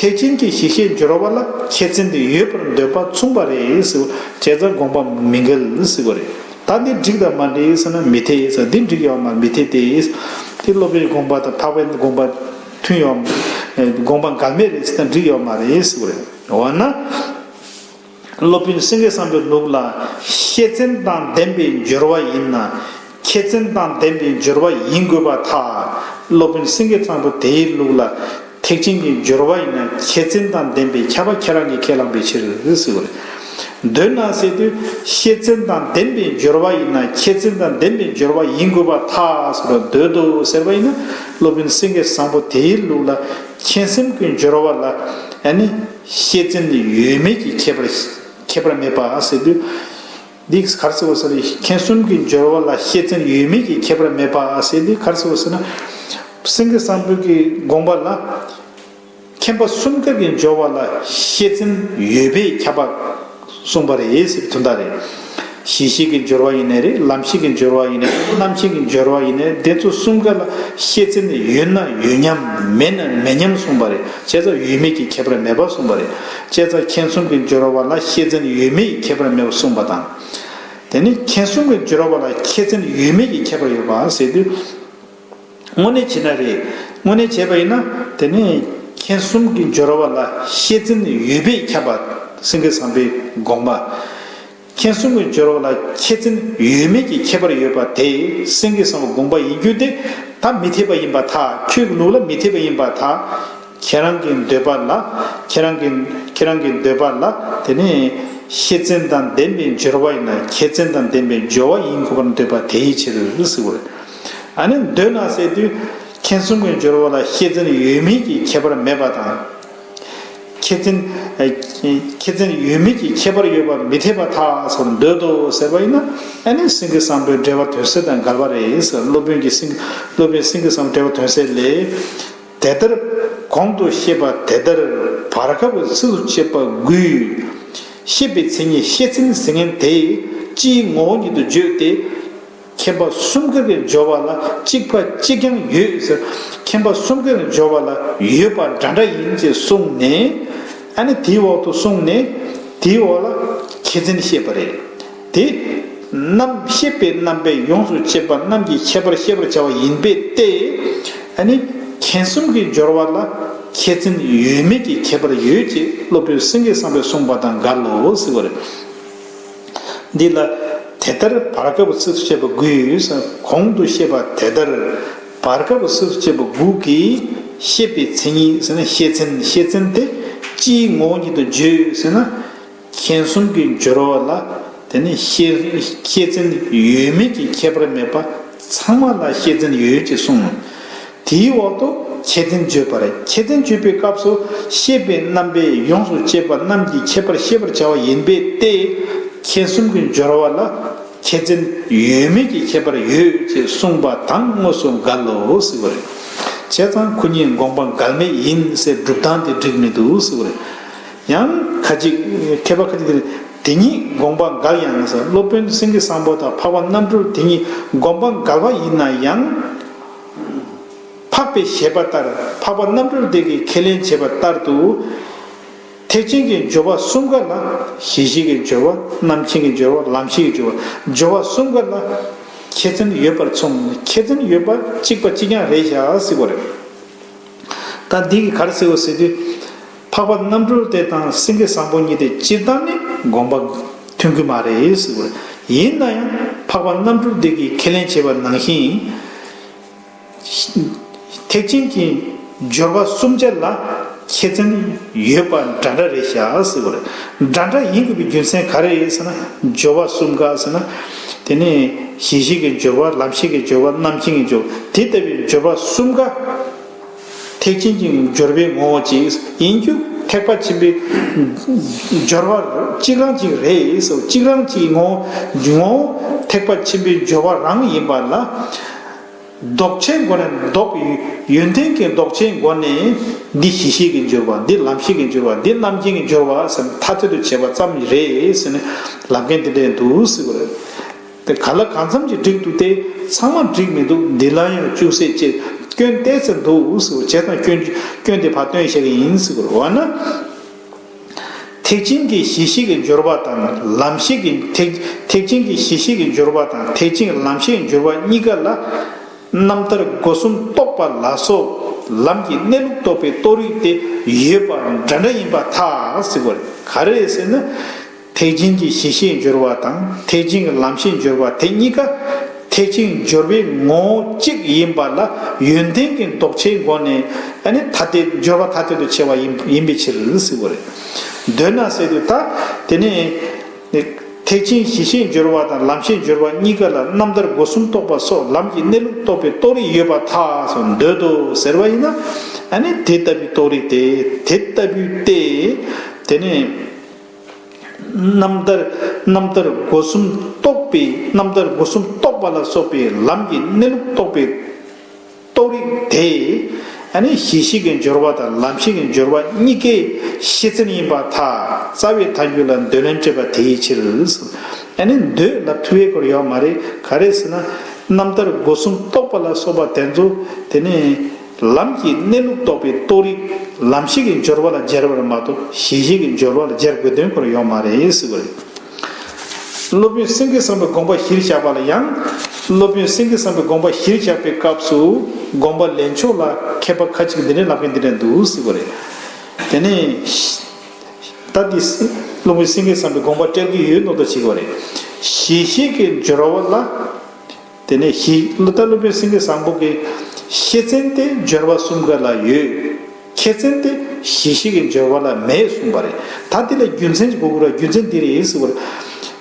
ཐེག་ཆེན་གྱི་གཞི་ཤེས་སྦྱོར་བ་ལ་ཁྱད་མཚན་དེ་ཡོད་པར་འདོད་པ་མཚུངས་པ་རེད་ཟེར། བྱས་ཙང་དགོངས་པ་མི་འགལ་ཟེར་བ་རེད། ད་འདི་འགྲིག་དང་མ་འགྲིག་ཟེར་ན་མི་འཐད་ཟེར། འདི་འགྲིག་ཡོད་མ་མི་འཐད་དེ། དེ་སློབ་དཔོན་དགོངས་པ་དང་འཕགས་པའི་དགོངས་པ་མཐུན་ཡོད་མ་རེད། དགོངས་པ་འགལ་མེད་རེད་ཟེར་ན་འགྲིག་ཡོད་མ་རེད་ཟེར་བ་རེད། འོ་ན། སློབ་དཔོན་སེང་གེ་བཟང་པོའི་ལུགས་ལ་ཤེས་བཙན་དང་ལྡན་པའི་སྦྱོར་བ་ཡིན་ན་ཁྱད་བཙན་དང་ལྡན་པའི་སྦྱོར་བ་ཡིན་དགོས་པར་ཐལ། སློབ་དཔོན་སེང་གེ་བཟང་པོ་དེའི་ལུགས་ལ་ཐེག་ཆེན་གྱི་སྦྱོར་བ་ཡིན་ན་ཁྱད་བཙན་དང་ལྡན་པས་ཁྱབ་པ་ཁྱེད་རང་གིས་ཁས་བླངས་པའི་ཕྱིར་ཟེར་བ་རེད། འདོད་ན་ཟེར་དུས་ཤེས་བཙན་དང་ལྡན་པའི་སྦྱོར་བ་ཡིན་ན་ཁྱད་བཙན་དང་ལྡན་པའི་སྦྱོར་བ་ཡིན་དགོས་པར་ཐལ་ཟེར་བ། འདོད་དོ་ཟེར་བ་ཡིན་ན་སློབ་དཔོན་སེང་གེ་བཟང་པོ་དེའི་ལུགས་ལ་ཁྱད་གསུམ་གྱི་སྦྱོར་བ་ལ་ཨ་ནི་ཤེས་བཙན་ཡོད་མེད་ཀྱི་ཁྱད་པར་ཁྱད་པར་མེད་པ་ཟེར་དུས། འདི་ག་རེ་ཟེར་བ་ཟེར་ན་ཁྱད་གསུམ་གྱི་སྦྱོར་བ་ལ་ཤེས་བཙན་ཡོད་མེད་ཀྱི་ཁྱད་པར་མེད་པ་ཟེར་འདི་ག་རེ་ཟེར་བ་ཟེར་ན། སེང་གེ་བཟང་པོའི་གི་དགོངས་པ་ལ་མཁྱེན་པ་གསུམ་ཀ་གི་སྦྱོར་བ་ལ་ཤེས་བཙན་ཡོད་པས་ཁྱབ་པ་གསུངས་པ་རེད་ཟེར་དོན་དག་རེད། གཞི་ཤེས་ཀྱི་སྦྱོར་བ་ཡིན་ནའི་རེད། ལམ་ཤེས་ཀྱི་སྦྱོར་བ་ཡིན་ནའི་རེད། རྣམ་ཤེས་ཀྱི་སྦྱོར་བ་ཡིན་ནའི་དེ་ཚོ་གསུམ་ཀ་ལ་ཤེས་བཙན་ཡོད་ན་ཡོད་མཉམ་མེད་ན་མེད་མཉམ་གསུངས་པ་རེད། བྱས་ཙང་ཡོད་མེད་ཀྱི་ཁྱད་པར་མེད་པ་གསུངས་པ་རེད། བྱས་ཙང་ཁྱད་གསུམ་གྱི་སྦྱོར་བ་ལ་ཤེས་བཙན་ཡོད་མེད་ཀྱི་ཁྱད་པར་མེད་པ་གསུངས་པ་དང་། དེ་ནི་ཁྱད་གསུམ་གྱི་སྦྱོར་བ་ལ་ཁྱད་བཙན་ཡོད་མེད་ཀྱི་ཁྱད་པར་ཡོད་པ་ཟེར་དུས། དངོས་གནས་བྱས་ན་རེད། དངོས་གནས་བྱས་པ་ཡིན་ན་དེ་ནི་ཁྱད་གསུམ་གྱི་སྦྱོར་བ་ལ་ཤེས་བཙན་ཡོད་པས་ཁྱབ་པ་སེང་གེ་བཟང་པོའི་དགོངས་པ། ཁྱད་གསུམ་གྱི་སྦྱོར་བ་ལ་ཁྱད་བཙན་ཡོད་མེད་ཀྱི་ཁྱད་པར་ཡོད་པ་དེ་སེང་གེ་བཟང་པོའི་དགོངས་པ་ཡིན་རྒྱུ་དེ་ད་མི་འཐད་པ་ཡིན་པར་ཐལ། ཁྱོད་ཀྱི་ལུགས་ལ་མི་འཐད་པ་ཡིན་པར་ཐལ། ཁྱེད་རང་གི་འདོད་པ་ལ། ཁྱེད་རང་གི་ཁྱེད་རང་གི་འདོད་པ་ལ་དེ་ནི་ཤེས་བཙན་དང་ལྡན་པའི་སྦྱོར་བ་ཡིན་ན་ཁྱད་བཙན་དང་ལྡན་པའི་སྦྱོར་བ་ཡིན་དགོས་པར་འདོད་པ་དེའི་ཕྱིར་ཟེར་བ་རེད། ཨ་ནི་འདོད་ན་ཟེར་དུས་ཁྱད་གསུམ་གྱི་སྦྱོར་བ་ལ་ཤེས་བཙན་ཡོད་མེད་ཀྱི་ཁྱད་པར་མེད་པ་དང་། ཁྱད་བཙན་ཨ་ཁྱད་བཙན་ཡོད་མེད་ཀྱི་ཁྱད་པར་ཡོད་པ་མི་འཐད་པར་ཐལ་ཟེར་འདོད་དོ་ཟེར་བ་ཡིན་ན་ཨ་ནི་སེང་གེ་བཟང་པོའི་འགྲེལ་པ་དོན་གསལ་དང་འགལ་བ་རེད་ཟེར། སློབ་དཔོན་གྱི་སེང་སློབ་དཔོན་སེང་གེ་བཟང་པོའི་འགྲེལ་པ་དོན་གསལ་ལས། དེ་ལྟར་གོང་དུ་བཤད་པ་དེ་ལྟར་བར་སྐབས་ཚིགས་སུ་བཅད་པ་དགུས་ཤེས་པའི་མཚན་ཉིད་ཤེས་བཙན་ཟེར་མཁན་དེ་སྤྱིའི་ངོ་བོ་ཉིད་དུ་བརྗོད་དེ། མཁྱེན་པ་གསུམ་ཀ་གི་སྦྱོར་བ་ལ་གཅིག་པ་གཅིག་རྐྱང་ཡོད་ཟེར། མཁྱེན་པ་གསུམ་ཀ་གི་སྦྱོར་བ་ལ་ཡོད་པ་འདྲ་འདྲ་ཡིན་ཅེས་གསུངས་ནས། ཨ་ནི་དེའི་འོག་ཏུ་གསུངས་ནས་དེའི་འོག་ལ་ཁྱད་བཙན་བཤད་པ་རེད། དེ་རྣམ་ཤེས་པའི་རྣམ་པས་ཡོངས་སུ་དཔྱད་པ་རྣམས་ཀྱི་ཁྱད་པར་ཤེས་པར་བྱ་བ་ཡིན་པས་ཏེ། ཨ་ནི་ཁྱད་གསུམ་གྱི་སྦྱོར་བ་ལ་ཁྱད་བཙན་ཡོད་མེད་ཀྱི་ཁྱད་པར་ཡོད་ཅེས་སློབ་དཔོན་སེང་གེ་བཟང་པོས་གསུངས་པ་དང་འགལ་ལོ་ཟེར་བ་རེད། འདི་ལ་དེ་ལྟར་བར་སྐབས་ཚིགས་སུ་བཅད་པ་དགུས་ཟེར། གོང་དུ་བཤད་པ་དེ་ལྟར་བར་སྐབས་ཚིགས་སུ་བཅད་པ་དགུ་གིས་ཤེས་པའི་མཚན་ཉིད་ཟེར་ན་ཤེས་བཙན་ཤེས་བཙན་དེ་སྤྱིའི་ངོ་བོ་ཉིད་དུ་བརྗོད་ཟེར་ན། ཁྱད་གསུམ་གྱི་སྦྱོར་བ་ལ་དེ་ནི་ཤེས་ཤེས་བཙན་ཡོད་མེད་ཀྱི་ཁྱད་པར་མེད་པ་ཚང་མ་ལ་ཤེས་བཙན་ཡོད་ཅེས་གསུངས། དེའི་འོག་ཏུ་ཁྱད་བཙན་བརྗོད་པ་རེད། ཁྱད་བཙན་བརྗོད་པའི་སྐབས་སུ་ཤེས་པའི་རྣམ་པས་ཡོངས་སུ་དཔྱད་པ་རྣམས་ཀྱི་ཁྱད་པར་ཤེས་པར་བྱ་བ་ཡིན་པས་ཏེ། ཁྱད་གསུམ་གྱི་སྦྱོར་བ་ལ་ཁྱད་བཙན་ཡོད་མེད་ཀྱི་ཁྱད་པར་ཡོད་ཅེས་གསུངས་པ་དང་དངོས་སུ་འགལ་ལོ་ཟེར་བ་རེད། བྱས་ཙང་ཁོ་གཉིས་དགོངས་པ་འགལ་མེད་ཡིན་ཟེར་སྒྲུབ་སྟངས་དེ་འགྲིག་མི་འདུག་ཟེར་བ་རེད། ཡང་ཁ་ཅིག་མཁས་པ་ཁ་ཅིག་དེ་དེ་གཉིས་དགོངས་པ་འགལ་ཡང་ཟེར། སློབ་དཔོན་སེང་གེ་བཟང་པོ་དང་འཕགས་པ་རྣམ་གྲོལ་དེ་གཉིས་དགོངས་པ་འགལ་བ་ཡིན་ན་ཡང་། འཕགས་པའི་བཞེད་པ་ལྟར་འཕགས་པ་རྣམ་གྲོལ་དེ་གིས་ཁས་ལེན་བྱས་པ་ལྟར་དུ། ཐེག་ཆེན་གྱི་སྦྱོར་བ་གསུམ་ཀ་ལ་གཞི་ཤེས་ཀྱི་སྦྱོར་བ། རྣམ་མཁྱེན་གྱི་སྦྱོར་བ། ལམ་ཤེས་ཀྱི་སྦྱོར་བ། སྦྱོར་བ་གསུམ་ཀ་ལ་ཁྱད་བཙན་ཡོད་པར་མཚུངས། ཁྱད་བཙན་ཡོད་པ་གཅིག་པ་གཅིག་རྐྱང་རེད་བཞག་ཟེར་བ་རེད། ད་འདི་གིས་ག་རེ་ཟེར་བ་ཟེར་དུས། འཕགས་པ་རྣམ་གྲོལ་དེ་དང་སེང་གེ་བཟང་པོ་གཉིས་དེ་སྤྱིར་བཏང་ནི་དགོངས་པ་མཐུན་གྱི་མ་རེད་ཟེར་བ་རེད། ཡིན་ན་ཡང་འཕགས་པ་རྣམ་གྲོལ་དེ་གིས་ཁས་ལེན་བྱས་པ་ནང་བཞིན། ཐེག་ཆེན་གྱི་སྦྱོར་བ་གསུམ་ཆ་ལ་ཁྱད་བཙན་ཡོད་པ་འདྲ་འདྲ་རེད་བཞག་ཟེར་བ་རེད། འདྲ་འདྲ་ཡིན་དགོས་པའི་རྒྱུ་མཚན་ག་རེ་རེད་ཟེར་ན། སྦྱོར་བ་གསུམ་ཀ་ཟེར་ན། དེ་ནི་གཞི་ཤེས་ཀྱི་སྦྱོར་བ། ལམ་ཤེས་ཀྱི་སྦྱོར་བ། རྣམ་མཁྱེན་གྱི་སྦྱོར་བ། དེ་ལྟ་བུའི་སྦྱོར་བ་གསུམ་ཀ་ཐེག་ཆེན་གྱི་སྦྱོར་བའི་ངོ་བོ་གཅིག་ཡིན་རྒྱུ། ཐེག་པ་ཆེན་པོའི་སྦྱོར་བ་གཅིག་རང་གཅིག་རེད་ཟེར། གཅིག་རང་གཅིག་ངོ་བོ་ངོ་བོ་ཐེག་པ་ཆེན་པོའི་སྦྱོར་བ་རང་ཡིན་པ་ལ། ལྡོག་ཆའི་སྒོ་ནས་ལྡོག་པའི་ཡོན་ཏན་གྱི་ལྡོག་ཆའི་སྒོ་ནས་འདི་གཞི་ཤེས་ཀྱི་སྦྱོར་བ། འདི་ལམ་ཤེས་ཀྱི་སྦྱོར་བ། འདི་རྣམ་མཁྱེན་གྱི་སྦྱོར་བ་ཟེར་ནས་ཐ་དད་དུ་བྱས་པ་ཙམ་རེད་ཟེར་ནས་ལབ་མཁན་དེ་འདྲས་འདུག་ཟེར་བ་རེད། དེ་ག་ལ་གང་འཚམ་ཅིག་འགྲིག་འདུག་སྟེ། ཚང་མ་འགྲིག་མི་འདུག་འདི་ལ་ཡང་ཅུང་ཟད་ཅིག་སྐྱོན་ཏོག་ཙམ་འདུག་ཟེར་བ། བྱས་ཙང་སྐྱོན་སྐྱོན་དེ་ཕར་སྟོན་བཤད་ཀྱི་ཡིན་ཟེར་བ་རེད། འོ་ན། ཐེག་ཆེན་གྱི་གཞི་ཤེས་ཀྱི་སྦྱོར་བ་དང་ལམ་ཤེས་ཀྱི་ཐེག་ཐེག་ཆེན་གྱི་གཞི་ཤེས་ཀྱི་སྦྱོར་བ་དང་ཐེག་ཆེན་གྱི་ལམ་ཤེས་ཀྱི་སྦྱོར་བ་གཉིས་ཀ་ལ་ རྣམ་ཐར་སྒོ་གསུམ་རྟོགས་པ་ལ་སོགས་ལམ་གྱི་གནས་ལུགས་རྟོགས་པའི་རྟོགས་རིགས་དེ་ཡོད་པ་འདྲ་འདྲ་ཡིན་པར་ཐལ་ཟེར་བ་རེད། ག་རེ་ཟེར་ན། ཐེག་ཆེན་གྱི་གཞི་ཤེས་སྦྱོར་བ་དང་ཐེག་ཆེན་གྱི་ལམ་ཤེས་སྦྱོར་བ་དེ་གཉིས་ཀ་ཐེག་ཆེན་སྦྱོར་བའི་ངོ་བོ་གཅིག་ཡིན་པ་ལ་ཡོན་ཏན་གྱི་ལྡོག་ཆའི་སྒོ་ནས་ཨ་ནི་ཐ་དད་སྦྱོར་བ་ཐ་དད་དུ་ཕྱེ་བ་ཡིན་ཡིན་པའི་ཕྱིར་ཟེར་བ་རེད། འདོད་ན་ཟེར་དུས་ད་དེ་ནས། ཐེག་ཆེན་གཞི་ཤེས་སྦྱོར་བ་དང་ལམ་ཤེས་སྦྱོར་བ་གཉིས་ཀ་ལ་རྣམ་ཐར་སྒོ་གསུམ་རྟོགས་པ་སོགས་ལམ་གྱི་གནས་ལུགས་རྟོགས་པའི་རྟོགས་རིགས་ཡོད་པར་ཐལ་ཟེར་འདོད་དོ་ཟེར་བ་ཡིན་ན། ཨ་ནི་དེ་ལྟ་བུའི་རྟོགས་རིགས་དེ་དེ་ལྟ་བུའི་སྟེ། དེ་ནས་རྣམ་ཐར་རྣམ་ཐར་སྒོ་གསུམ་རྟོགས་པའི་རྣམ་ཐར་སྒོ་གསུམ་རྟོགས་པ་ལ་སོགས་པའི་ལམ་གྱི་གནས་ལུགས་རྟོགས་པའི་རྟོགས་རིགས་དེ། ཨ་ནི་གཞི་ཤེས་ཀྱི་སྦྱོར་བ་དང་ལམ་ཤེས་ཀྱི་སྦྱོར་བ་གཉིས་ཀའི་ཤེས་མཚན་ཡིན་པར་ཐལ། རྩ་བའི་ཐལ་འགྱུར་ལ་འདོད་ལན་སྤྲད་པ་དེའི་ཕྱིར། ཨ་ནི་འདོད་ལབ་ཐུབ་པའི་སྐོར་ཡོད་མ་རེད། ག་རེ་ཟེར་ན། རྣམ་ཐར་སྒོ་གསུམ་རྟོགས་པ་ལ་སོགས་པ་དེ་ཚོ་དེ་ནི་ལམ་གྱི་གནས་ལུགས་རྟོགས་པའི་རྟོགས་རིགས་ལམ་ཤེས་ཀྱི་སྦྱོར་བ་ལ་སྦྱར་བར་མ་གཏོགས་གཞི་ཤེས་ཀྱི་སྦྱོར་བ་ལ་སྦྱར་དགོས་དོན་སྐོར་ཡོད་མ་རེད་ཟེར་བ་རེད། སློབ་དཔོན་སེང་གེ་བཟང་པོའི་དགོངས་པ་གཞིར་བཞག་པ་ལ་ཡང་། སློབ་དཔོན་སེང་གེ་བཟང་པོའི་དགོངས་པ་གཞིར་བཞག་པའི་སྐབས་སུ་དགོངས་པ་ལེན་ཕྱོགས་ལ་མཁས་པ་ཁ་ཅིག་འདི་འདྲའི་ལབ་མཁན་འདི་འདྲ་འདུག་ཟེར་བ་རེད། དེ་ནས་ད་འདི་སློབ་དཔོན་སེང་གེ་བཟང་པོའི་དགོངས་པ་སྤྲད་ཀྱི་ཡོད་མདོག་མདོག་བྱེད་ཀྱི་ཡོད་རེད། གཞི་ཤེས་ཀྱི་སྦྱོར་བ་ལ། དེ་ནས་གཞི་ད་སློབ་དཔོན་སེང་གེ་བཟང་པོ་གིས་ཤེས་མཚན་དེ་སྦྱོར་བ་གསུམ་ཀ་ལ་ཡོད། ཁྱད་མཚན་དེ་གཞི་ཤེས་ཀྱི་སྦྱོར་བ་ལ་མེད་གསུངས་པ་རེད། ད་དེ་ལ་རྒྱུ་མཚན་ཅིག་དགོས་ཀྱི་རེད། རྒྱུ་མཚན་འདི་རེད་ཟེར་བ་རེད།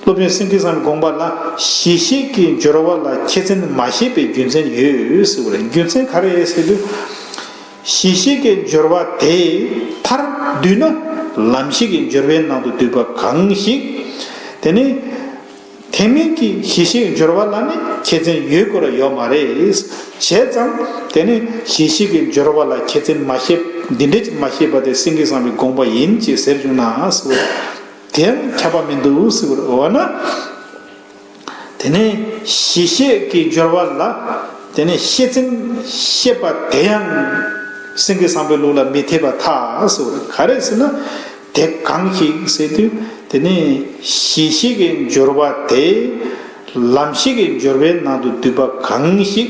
སློབ་དཔོན་སེང་གེ་བཟང་པོའི་དགོངས་པ་ལ་གཞི་ཤེས་ཀྱི་སྦྱོར་བ་ལ་ཁྱད་མཚན་མ་བཤད་པའི་རྒྱུ་མཚན་ཡོད་ཟེར་བ་རེད། རྒྱུ་མཚན་ག་རེ་རེད་ཟེར་དུས། གཞི་ཤེས་ཀྱི་སྦྱོར་བ་དེ་མཐར་བསྡུས་ན་ལམ་ཤེས་ཀྱི་སྦྱོར་བའི་ནང་དུ་འདུས་པ་གང་ཞིག་དེ་ནི། ཐེག་དམན་གྱི་གཞི་ཤེས་སྦྱོར་བ་ལ་ནི་ཁྱད་མཚན་ཡོད་དགོས་ར་ཡོད་མ་རེད། བྱས་ཙང་དེ་ནི་གཞི་ཤེས་ཀྱི་སྦྱོར་བ་ལ་ཁྱད་མཚན་མ་བཤད། འདི་འདྲ་ཅིག་མ་བཤད་པ་དེ་སེང་གེ་བཟང་པོའི་དགོངས་པ་ཡིན་ཅེས་ཟེར་བྱུང་ན་ཟེར་བ། དེ་ཡང་ཁྱབ་པ་མི་འདུག་ཟེར་བ་རེད། འོ་ན། དེ་ནས་གཞི་ཤེས་ཀྱི་སྦྱོར་བ་ལ་དེ་ནས་ཤེས་མཚན་བཤད་པ་དེ་ཡང་སེང་གེ་བཟང་པོའི་ལུགས་ལ་མི་འཐད་པར་ཐལ་ཟེར་བ་རེད། ག་རེ་ཟེར་ན། དེ་གང་ཞིག་ཟེར་དུས་དེ་ནི་གཞི་ཤེས་ཀྱི་སྦྱོར་བ་དེ་ལམ་ཤེས་ཀྱི་སྦྱོར་བའི་ནང་དུ་འདུས་པ་གང་ཞིག་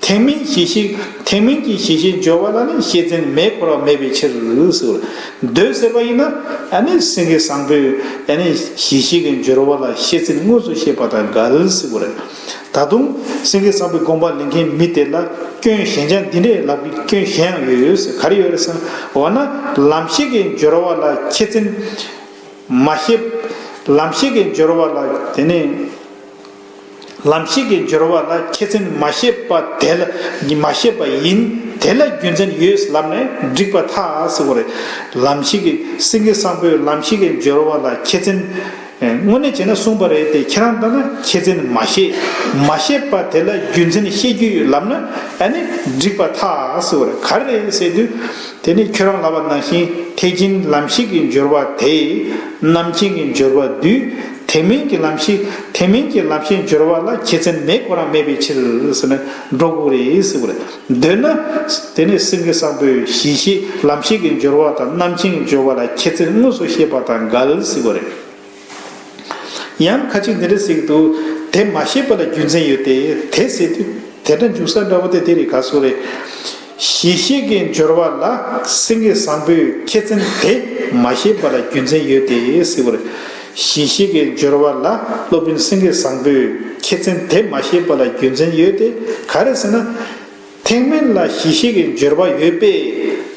ཐེག་དམན་གཞི་ཤེས་ཐེག་དམན་གྱི་གཞི་ཤེས་སྦྱོར་བ་ལ་ནི་ཤེས་མཚན་མེད་ཁོ་རང་མེད་པའི་ཕྱིར་ཟེར། འདོད་ཟེར་བ་ཡིན་ན་ཨ་ནི་སེང་གེ་བཟང་པོས་ཨ་ནི་གཞི་ཤེས་ཀྱི་སྦྱོར་བ་ལ་ཤེས་མཚན་དངོས་སུ་བཤད་པ་དང་འགལ་ཟེར་བ་རེད། ད་དུང་སེང་གེ་བཟང་པོའི་དགོངས་པ་ལེན་མཁན་མི་དེ་ལ་སྐྱོན་ཞན་ཆ་འདི་འདྲས་ལབ་ཀྱི་སྐྱོན་གཞན་ཡང་ཡོད་ཟེར། ག་རེ་ཡོད་རེད་ཟེར་ན། འོ་ན་ལམ་ཤེས་ཀྱི་སྦྱོར་བ་ལ་ཁྱད་མཚན་མ་བཤད། ལམ་ཤེས་ཀྱི་སྦྱོར་བ་ལ་དེ་ནི། ལམ་ཤེས་ཀྱི་སྦྱོར་བ་ལ་ཁྱད་མཚན་མ་བཤད་པ་དེ་ལ་མ་བཤད་པ་ཡིན། དེ་ལ་རྒྱུ་མཚན་ཡོད་ལབ་ནས་འགྲིག་པར་ཐལ་ཟེར་བ་རེད། ལམ་ཤེས་ཀྱི་སེང་གེ་བཟང་པོས་ལམ་ཤེས་ཀྱི་སྦྱོར་བ་ལ་ཁྱད་མཚན། དངོས་གནས་བྱས་ན་གསུངས་པ་རེད་དེ། ཁྱེད་རང་ལྟ་ན་ཁྱད་མཚན་མ་བཤད། མ་བཤད་པ་དེ་ལ་རྒྱུ་མཚན་བཤད་རྒྱུ་ཡོད་ལབ་ན་ཨ་ནི་འགྲིག་པར་ཐལ་ཟེར་བ་རེད། ག་རེ་རེད་ཟེར་དུས། དེ་ནི་ཁྱོད་རང་ལབ་པ་ནང་བཞིན་ཐེག་ཆེན་ལམ་ཤེས་ཀྱི་སྦྱོར་བ་དེ་རྣམ་མཁྱེན་གྱི་སྦྱོར་བ་བསྡུས། ཐེག་དམན་གྱི་ལམ་ཤེས་ཐེག་དམན་གྱི་ལམ་ཤེས་སྦྱོར་བ་ལ་ཁྱད་མཚན་མེད་ཁོ་རང་མེད་པའི་ཕྱིར་ཟེར་ནས་འགྲོ་དགོས་རེད་ཟེར་བ་རེད། འདོད་ན་དེ་ནི་སེང་གེ་བཟང་པོས་གཞི་ཤེས་ལམ་ཤེས་ཀྱི་སྦྱོར་བ་དང་རྣམ་མཁྱེན་གྱི་སྦྱོར་བ་ལ་ཁྱད་མཚན་དངོས་སུ་བཤད་པ་དང་འགལ་ཟེར་བ་རེད། ཡང་ཁ་ཅིག་འདི་འདྲ་ཟེར་གྱི་འདུག་དེ་མ་བཤད་པ་ལ་རྒྱུ་མཚན་ཡོད་དེ། དེ་ཟེར་དུས་དེ་འདྲ་འཇུག་ས་འདྲ་བོ་དེ་དེ་རེད། ག་སོ་རེད། གཞི་ཤེས་ཀྱི་སྦྱོར་བ་ལ་སེང་གེ་བཟང་པོས་ཁྱད་མཚན་དེ་མ་བཤད་པ་ལ་རྒྱུ་མཚན་ཡོད་དེ་ཟེར་བ་རེད། གཞི་ཤེས་ཀྱི་སྦྱོར་བ་ལ་སློབ་དཔོན་སེང་གེ་བཟང་པོས་ཁྱད་མཚན་དེ་མ་བཤད་པ་ལ་རྒྱུ་མཚན་ཡོད་དེ། ག་རེ་ཟེར་ན། ཐེག་དམན་ལ་གཞི་ཤེས་ཀྱི་སྦྱོར་བ་ཡོད་པས་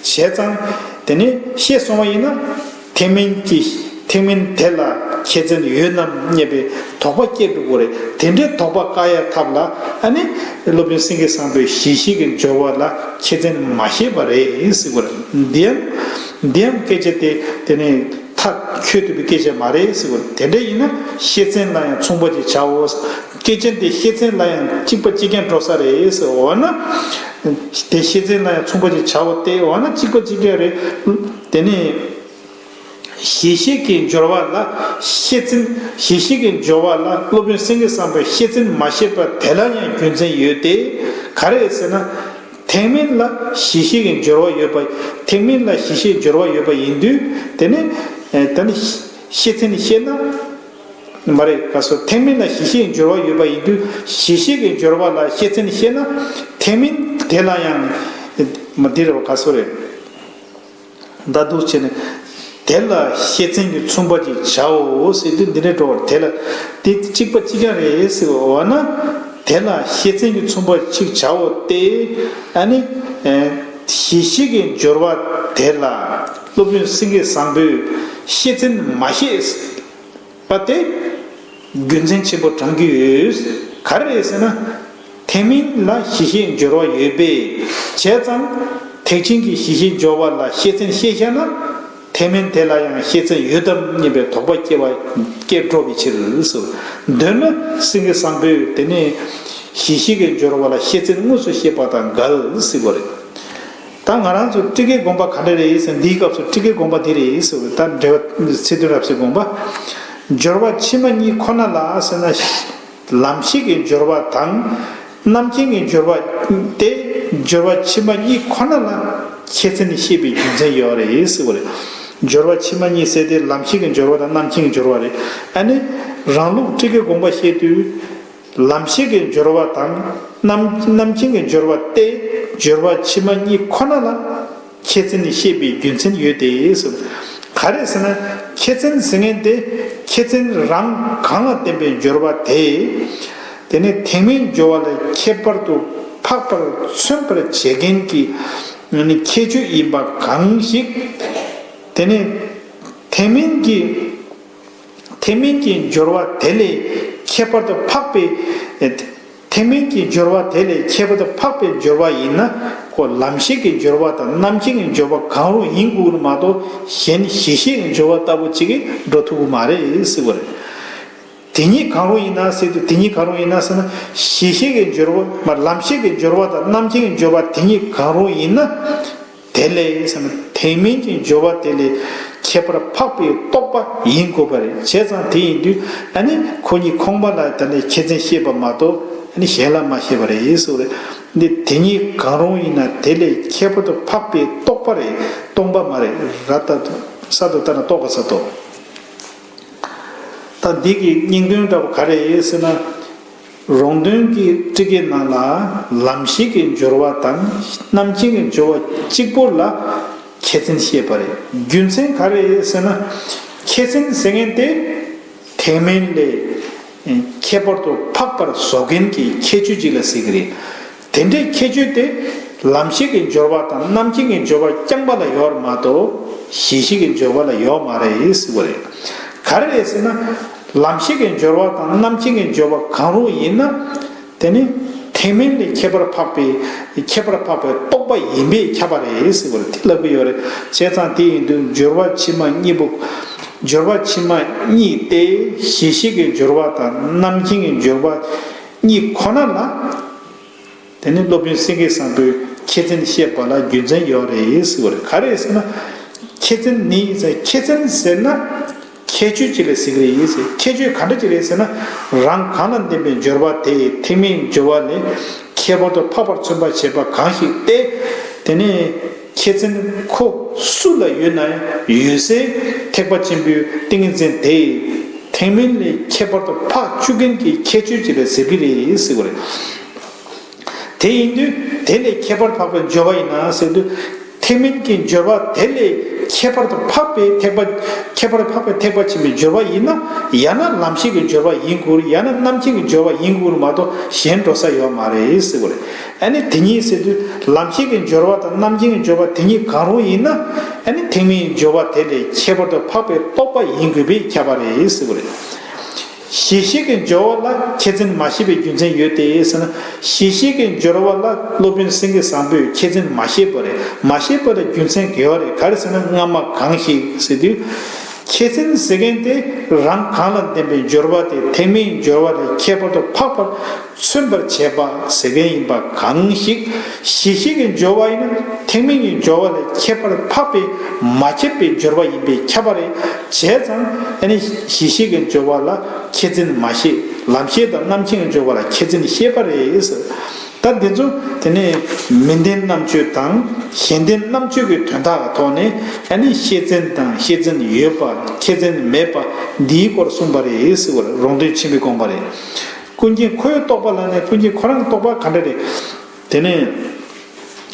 བྱས་ཙང་། དེ་ནས་ཤེས་སོང་བ་ཡིན་ན། ཐེག་དམན་གྱི་ཐེག་དམན་དེ་ལ་ཁྱད་མཚན་ཡོད་རྣམས་རྙེད་པའི་དོགས་པ་སྐྱེ་འགྲོ་གི་རེད། དེ་འདྲའི་དོགས་པ་བཀག་ཡ་ཐབས་ལ་ཨ་ནི་སློབ་དཔོན་སེང་གེ་བཟང་པོས་གཞི་ཤེས་ཀྱི་སྦྱོར་བ་ལ་ཁྱད་མཚན་མ་བཤད་པ་རེད་ཟེར་གྱི་རེད། འདི་ཡང་འདི་ཡང་སྐད་ཆ་དེ་དེ་ནས་ཐག་ཆོད་ཐུབ་པའི་སྐད་ཆ་མ་རེད་ཟེར་གྱི་རེད། དེ་འདྲ་ཡིན་ན་ཤེས་མཚན་ལ་ཡང་མཚུངས་པ་ཅིག་བྱའོ། སྐད་ཆ་འདི་ཤེས་མཚན་ལ་ཡང་གཅིག་པ་གཅིག་རྐྱང་འགྲོ་ས་རེད་ཟེར། འོ་ན། དེ་ཤེས་མཚན་ལ་ཡང་མཚུངས་པ་ཅིག་བྱའོ་སྟེ། འོ་ན་གཅིག་པ་གཅིག་རྐྱང་རེད། དེ་ནས་གཞི་ཤེས་ཀྱི་སྦྱོར་བ་ལ་ཤེས་མཚན། གཞི་ཤེས་ཀྱི་སྦྱོར་བ་ལ་སློབ་དཔོན་སེང་གེ་བཟང་པོས་ཤེས་མཚན་མ་བཤད་པ་དེ་ལ་ཡང་རྒྱུ་མཚན་ཡོད་དེ། ག་རེ་ཟེར་ན། ཐེག་དམན་ལ་གཞི་ཤེས་ཀྱི་སྦྱོར་བ་ཡོད་པ། ཐེག་དམན་ལ་གཞི་ཤེས་སྦྱོར་བ་ཡོད་པ་ཡིན་དུས། དེ་ནི་ད་ནི་ཤེས་མཚན་ཤེས་ན། མ་རེད། ག་སོ། ཐེག་དམན་ལ་གཞི་ཤེས་སྦྱོར་བ་ཡོད་པ་ཡིན་དུས་གཞི་ཤེས་ཀྱི་སྦྱོར་བ་ལ་ཤེས་བཙན་བཤད་ན་ཐེག་དམན་དེ་ལ་ཡང་མ་འདི་རེད་བ། ག་སོ་རེད། ད་འདུག་བྱས་ནས་དེ་ལ་ཤེས་བཙན་གྱིས་མཚུངས་པ་ཅིག་བྱའོ་ཟེར་དུས་འདི་འདྲའི་འགྲོ་བར་དེ་ལ་དེ་གཅིག་པ་གཅིག་རྐྱང་རེད་ཟེར་བ་ན། དེ་ལ་ཤེས་བཙན་གྱིས་མཚུངས་པ་ཅིག་བྱའོ་སྟེ། ཨ་ནི་གཞི་ཤེས་ཀྱི་སྦྱོར་བ་དེ་ལ་སློབ་དཔོན་སེང་གེ་བཟང་པོས་ཤེས་བཙན་མ་བཤད་པ་དེ་རྒྱུ་མཚན་ཆེན་པོ་དྲངས་ཀྱི་ཡོད། ག་རེ་རེད་ཟེར་ན། ཐེག་དམན་ལ་གཞི་ཤེས་སྦྱོར་བ་ཡོད་པས་བྱས་ཙང་། ཐེག་ཆེན་གྱི་གཞི་ཤེས་སྦྱོར་བ་ལ་ཤེས་བཙན་བཤད་བཞག་ན། ཐེག་དམན་དེ་ལ་ཡང་ཤེས་བཙན་ཡོད་དམ་སྙམ་པའི་དོགས་པ་སྐྱེ་བ་སྐྱེ་འགྲོ་བའི་ཕྱིར་ཟེར། མདོར་ན་སེང་གེ་བཟང་པོས་དེ་ནས་གཞི་ཤེས་ཀྱི་སྦྱོར་བ་ལ་ཤེས་བཙན་དངོས་སུ་བཤད་པ་དང་འགལ་ཟེར་བ་རེད། ད་ང་རང་ཚོ་ཊཱི་ཀའི་དགོངས་པ་ག་འདྲ་རེད་ཟེར། འདིའི་སྐབས་སུ་ཊཱི་ཀའི་དགོངས་པ་འདི་རེད་ཟེར། ད་འགྲེལ་པ་ཚིག་དོན་རབ་གསལ་དགོངས་པ། སྦྱོར་བ་ཕྱི་མ་གཉིས་ཁོ་ན་ལ་ཟེར་ན། ལམ་ཤེས་ཀྱི་སྦྱོར་བ་དང་རྣམ་མཁྱེན་གྱི་སྦྱོར་བ་སྟེ། སྦྱོར་བ་ཕྱི་མ་གཉིས་ཁོ་ན་ལ་ཤེས་བཙན་ནི་བཤད་པའི་རྒྱུ་མཚན་ཡོད་རེད་ཟེར་བ་རེད། སྦྱོར་བ་ཕྱི་མ་གཉིས་ཟེར་དེ་ལམ་ཤེས་ཀྱི་སྦྱོར་བ་དང་རྣམ་མཁྱེན་གྱི་སྦྱོར་བ་རེད། ཨ་ནི་རང་ལུགས་ཊཱི་ཀའི་དགོངས་པ་བཤད་དུས། ལམ་ཤེས་ཀྱི་སྦྱོར་བ་དང་རྣམ་རྣམ་མཁྱེན་གྱི་སྦྱོར་བ་སྟེ། སྦྱོར་བ་ཕྱི་མ་གཉིས་ཁོ་ན་ལ་ཤེས་བཙན་ནི་བཤད་པའི་རྒྱུ་མཚན་ཡོད་དེ་ཟེར། ག་རེ་ཟེར་ན། ཤེས་བཙན་ཟེར་མཁན་དེ་ཤེས་བཙན་རང་གང་ལ་བརྟེན་པའི་སྦྱོར་བ་དེ། དེ་ནི་ཐེག་དམན་སྦྱོར་བ་ལས་ཁྱད་པར་དུ་འཕགས་པར་མཚོན་པར་བྱེད་མཁན་གྱི་ཁྱད་ཆོས་ཡིན་པ་གང་ཞིག་དེ་ནི་ཐེག་དམན་གྱི་ཐེག་དམན་གྱི་སྦྱོར་བ་དེ་ལས་ཁྱད་པར་དུ་འཕགས་པའི། ཐེག་དམན་གྱི་སྦྱོར་བ་དེ་ལས་ཁྱད་པར་དུ་འཕགས་པའི་སྦྱོར་བ་ཡིན་ན། ཁོ་ལམ་ཤེས་ཀྱི་སྦྱོར་བ་དང་རྣམ་མཁྱེན་གྱི་སྦྱོར་བ་གང་རུང་ཡིན་དགོས་ཀྱི་མ་གཏོགས། གཞན་གཞི་ཤེས་ཀྱི་སྦྱོར་བ་ལྟ་བུ་གཅིག་གིས་འགྲོ་ཐུབ་ཀྱི་མ་རེད་ཟེར་བ་རེད། དེ་གཉིས་གང་རུང་ཡིན་ན་ཟེར་དུས། དེ་གཉིས་གང་རུང་ཡིན་ན་ཟེར་ན། གཞི་ཤེས་ཀྱི་སྦྱོར་བ་མ། ལམ་ཤེས་ཀྱི་སྦྱོར་བ་དང་རྣམ་མཁྱེན་གྱི་སྦྱོར་བ་དེ་གཉིས་གང་རུང་ཡིན་ན། དེ་ལས་ཟེར་ན། ཐེག་དམན་གྱི་སྦྱོར་བ་དེ་ལས་ཁྱད་པར་འཕགས་པའི་རྟོགས་པ་ཡིན་དགོས་པ་རེད། བྱས་ཙང་དེ་ཡིན་དུས། ཨ་ནི་ཁོ་གཉིས་ཁོང་པ་ལ་ད་ནི་ཁྱད་བཙན་བཤད་པ་མ་གཏོགས། ཨ་ནི་གཞན་ལ་མ་བཤད་པ་རེད་ཟེར་བ་རེད། འདི་དེ་གཉིས་གང་རུང་ཡིན་ན་དེ་ལས་ཁྱད་པར་དུ་འཕགས་པའི་རྟོགས་པ་རེད། སྟོང་པ་མ་རེད། ར་ད་ས་དུ་ལྟ་ན་རྟོགས་པ་ས་དོ། ད་འདི་གི་སྙིང་དོན་འདྲ་པོ་ག་རེ་ཡིན་ཟེར་ན། རོང་སྟོན་གྱི་ཊཱི་ཀའི་ནང་ལ་ལམ་ཤེས་ཀྱི་སྦྱོར་བ་དང་རྣམ་མཁྱེན་གྱི་སྦྱོར་བ་གཅིག་པོ་ལ་ཁྱད་བཙན་བཤད་པ་རེད། རྒྱུ་མཚན་ག་རེ་ཡིན་ཟེར་ན། ཁྱད་བཙན་ཟེར་མཁན་དེ་ཐེག་དམན་ལས་ཁྱད་པར་དུ་འཕགས་པར་བཟོ་མཁན་གྱི་ཁྱད་ཆོས་གཅིག་ལ་ཟེར་གྱི་རེད། དེ་འདྲའི་ཁྱད་ཆོས་དེ་ལམ་ཤེས་ཀྱི་སྦྱོར་བ་དང་རྣམ་མཁྱེན་གྱི་སྦྱོར་བ་རྐྱང་པ་ལ་ཡོད་མ་གཏོགས། གཞི་ཤེས་ཀྱི་སྦྱོར་བ་ལ་ཡོད་མ་རེད་ཟེར་བ་རེད། ག་རེ་རེད་ཟེར་ན། ལམ་ཤེས་ཀྱི་སྦྱོར་བ་དང་རྣམ་མཁྱེན་གྱི་སྦྱོར་བ་གང་རུང་ཡིན་ན། དེ་ནི་ཐེག་དམན་ལས་ཁྱད་པར་འཕགས་པའི་ཁྱད་པར་འཕགས་པའི་རྟོགས་པ་ཡིན་པས་ཁྱབ་པ་རེད་ཟེར་བ་རེད། དེ་ལབ་ཀྱི་ཡོད་རེད། བྱས་ཙང་དེ་ཡིན་དུས་སྦྱོར་བ་ཕྱི་མ་གཉིས་པོ། སྦྱོར་བ་ཕྱི་མ་གཉིས་ཏེ། གཞི་ཤེས་ཀྱི་སྦྱོར་བ་དང་རྣམ་མཁྱེན་གྱི་སྦྱོར་བ་གཉིས་ཁོ་ན་ལ། དེ་ནི་སློབ་དཔོན་སེང་གེ་བཟང་པོས་ཁྱད་བཙན་བཤད་པ་ལ་རྒྱུ་མཚན་ཡོད་རེད་ཟེར་བ་རེད། ག་རེ་ཟེར་ན། ཁྱད་བཙན་ནི་ཟེར། ཁྱད་བཙན་ཟེར་ན་ཁྱད་ཆོས་ཅིག་ལ་ཟེར་གྱི་རེད་ཟེར། ཁྱད་ཆོས་ག་འདྲ་ཅིག་རེད་ཟེར་ན། རང་གང་ལ་བརྟེན་པའི་སྦྱོར་བ་དེ་ཐེག་དམན་སྦྱོར་བ་ལས་ཁྱད་པར་དུ་འཕགས་པར་མཚོན་པར་བྱེད་པ་གང་ཞིག་སྟེ། དེ་ནི་ཁྱད་བཙན་ཁོ་སུ་ལ་ཡོད་ན་ཡང་ཡོད་སའི་ཐེག་པ་ཆེན་པོའི་ཏིང་ངེ་འཛིན་དེ་ཐེག་དམན་ལས་ཁྱད་པར་དུ་འཕགས་བཅུག་མཁན་གྱི་ཁྱད་ཆོས་ཅིག་ལ་ཟེར་གྱི་རེད་ཟེར་བ་རེད། དེ་ཡིན་དུས་དེ་ལས་ཁྱད་པར་འཕགས་པའི་སྦྱོར་བ་ཡིན་ན་ཟེར་དུས། ཐེག་དམན་གྱི་སྦྱོར་བ་དེ་ལས་ཁྱད་པར་དུ་འཕགས་པའི་ཐེག་པ། ཁྱད་པར་འཕགས་པའི་ཐེག་པ་ཆེན་པོའི་སྦྱོར་བ་ཡིན་ན། ཡང་ན་ལམ་ཤེས་ཀྱི་སྦྱོར་བ་ཡིན་དགོས། ཡང་ན་རྣམ་མཁྱེན་གྱི་སྦྱོར་བ་ཡིན་དགོས་མ་གཏོགས་གཞན་འགྲོ་ས་ཡོད་མ་རེད་ཟེར་བ་རེད། ཨ་ནི་དེ་གཉིས་ཟེར་དུས་ལམ་ཤེས་ཀྱི་སྦྱོར་བ་དང་རྣམ་མཁྱེན་གྱི་སྦྱོར་བ་དེ་གཉིས་གང་རུང་ཡིན་ན། ཨ་ནི་ཐེག་དམན་གྱི་སྦྱོར་བ་དེ་ལས་ཁྱད་པར་དུ་འཕགས་པའི་རྟོགས་པ་ཡིན་དགོས་པས་ཁྱབ་པ་རེད་ཟེར་བ་རེད། གཞི་ཤེས་ཀྱི་སྦྱོར་བ་ལ་ཁྱད་བཙན་མ་བཤད་པའི་རྒྱུ་མཚན་ཡོད་དེ་ཟེར་ན། གཞི་ཤེས་ཀྱི་སྦྱོར་བ་ལ་སློབ་དཔོན་སེང་གེ་བཟང་པོས་ཁྱད་བཙན་མ་བཤད་པ་རེད། མ་བཤད་པ་ལ་རྒྱུ་མཚན་ག་རེ་ཡོད་རེད། ག་རེ་ཟེར་ན། སྔ་མ་གང་ཞིག་ཟེར་དུས། ཁྱད་བཙན་ཟེར་མཁན་དེ་རང་གང་ལ་བརྟེན་པའི་སྦྱོར་བ་དེ་ཐེག་དམན་གྱི་སྦྱོར་བ་ལས་ཁྱད་པར་དུ་འཕགས་པར་མཚོན་པར་བྱེད་པ་ཟེར་མཁན་ཡིན་པ་གང་ཞིག་གཞི་ཤེས་ཀྱི་སྦྱོར་བ་ཡིན་ན་ཐེག་དམན་གྱི་སྦྱོར་བ་ལས་ཁྱད་པར་འཕགས་པས་མ་ཁྱབ་པའི་སྦྱོར་བ་ཡིན་པས་ཁྱབ་པ་རེད། བྱས་ཙང་ཨ་ནི་གཞི་ཤེས་ཀྱི་སྦྱོར་བ་ལ་ཁྱད་བཙན་མ་བཤད། ལམ་ཤེས་དང་རྣམ་མཁྱེན་གྱི་སྦྱོར་བ་ལ་ཁྱད་བཙན་བཤད་པ་རེད་ཟེར། ད་འདི་ཚོ་དེ་ནས་མི་ལྡན་རྣམ་དཔྱོད་དང་གཞན་ལྡན་རྣམ་དཔྱོད་ཀྱི་དོན་དག་གི་ཐོག་ནས་ཨ་ནི་ཤེས་བཙན་དང་ཤེས་བཙན་ཡོད་པ་ཤེས་བཙན་མེད་པ་འདིའི་སྐོར་གསུངས་པ་རེད་ཟེར་བ་རེད། རོང་སྟོན་ཆེན་པོའི་དགོངས་པ་རེད། ཀུན་མཁྱེན་ཁོ་བོའི་རྟོག་པ་ལ་ནི་ཀུན་མཁྱེན་ཁོ་རང་གི་རྟོག་པ་ག་འདྲ་རེད། དེ་ནས་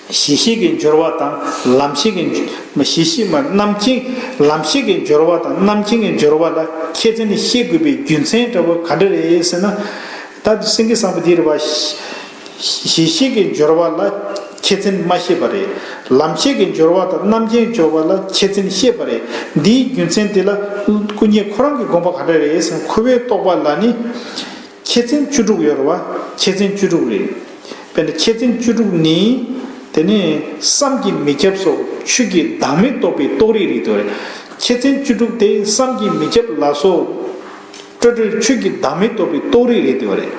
གཞི་ཤེས་ཀྱི་སྦྱོར་བ་དང་ལམ་ཤེས་ཀྱི་གཞི་ཤེས་མ་རྣམ་མཁྱེན་ལམ་ཤེས་ཀྱི་སྦྱོར་བ་དང་རྣམ་མཁྱེན་གྱི་སྦྱོར་བ་ལ་ཁྱད་བརྩན་ཤེས་དགོས་པའི་རྒྱུ་མཚན་འདྲ་བོ་ག་འདྲ་རེད་ཟེར་ན། ད་སེང་གེ་བཟང་པོ་འདི་རེད་བ། གཞི་ཤེས་ཀྱི་སྦྱོར་བ་ལ་ཁྱད་བརྩན་མ་ཤེས་པ་རེད། ལམ་ཤེས་ཀྱི་སྦྱོར་བ་དང་རྣམ་མཁྱེན་སྦྱོར་བ་ལ་ཁྱད་བརྩན་ཤེས་པ་རེད། འདིའི་རྒྱུ་མཚན་དེ་ལ་ཀུན་མཁྱེན་ཁོ་རང་གི་དགོངས་པ་ག་འདྲ་རེད་ཟེར་ན། ཁོ་བོའི་རྟོག་པ་ལ་ནི་ཁྱད་བརྩན་བཅུ་དྲུག་ཡོད་རེད་བ། ཁྱད་བརྩན་བཅུ་དྲུག་རེད། དཔེར་ན་ཁྱད་བརྩན་བཅུ་དྲུག་ནི། དེ་ནས་བསམ་གྱིས་མི་ཁྱབ་སོགས་ཆོས་ཀྱི་བདག་མེད་རྟོགས་པའི་རྟོགས་རིགས་རེད་དེ་བ་རེད། ཁྱད་བརྩན་བཅུ་དྲུག་དེ་བསམ་གྱིས་མི་ཁྱབ་ལ་སོགས། སྤྲོས་བྲལ་ཆོས་ཀྱི་བདག་མེད་རྟོགས་པའི་རྟོགས་རིགས་རེད་དེ་བ་རེད།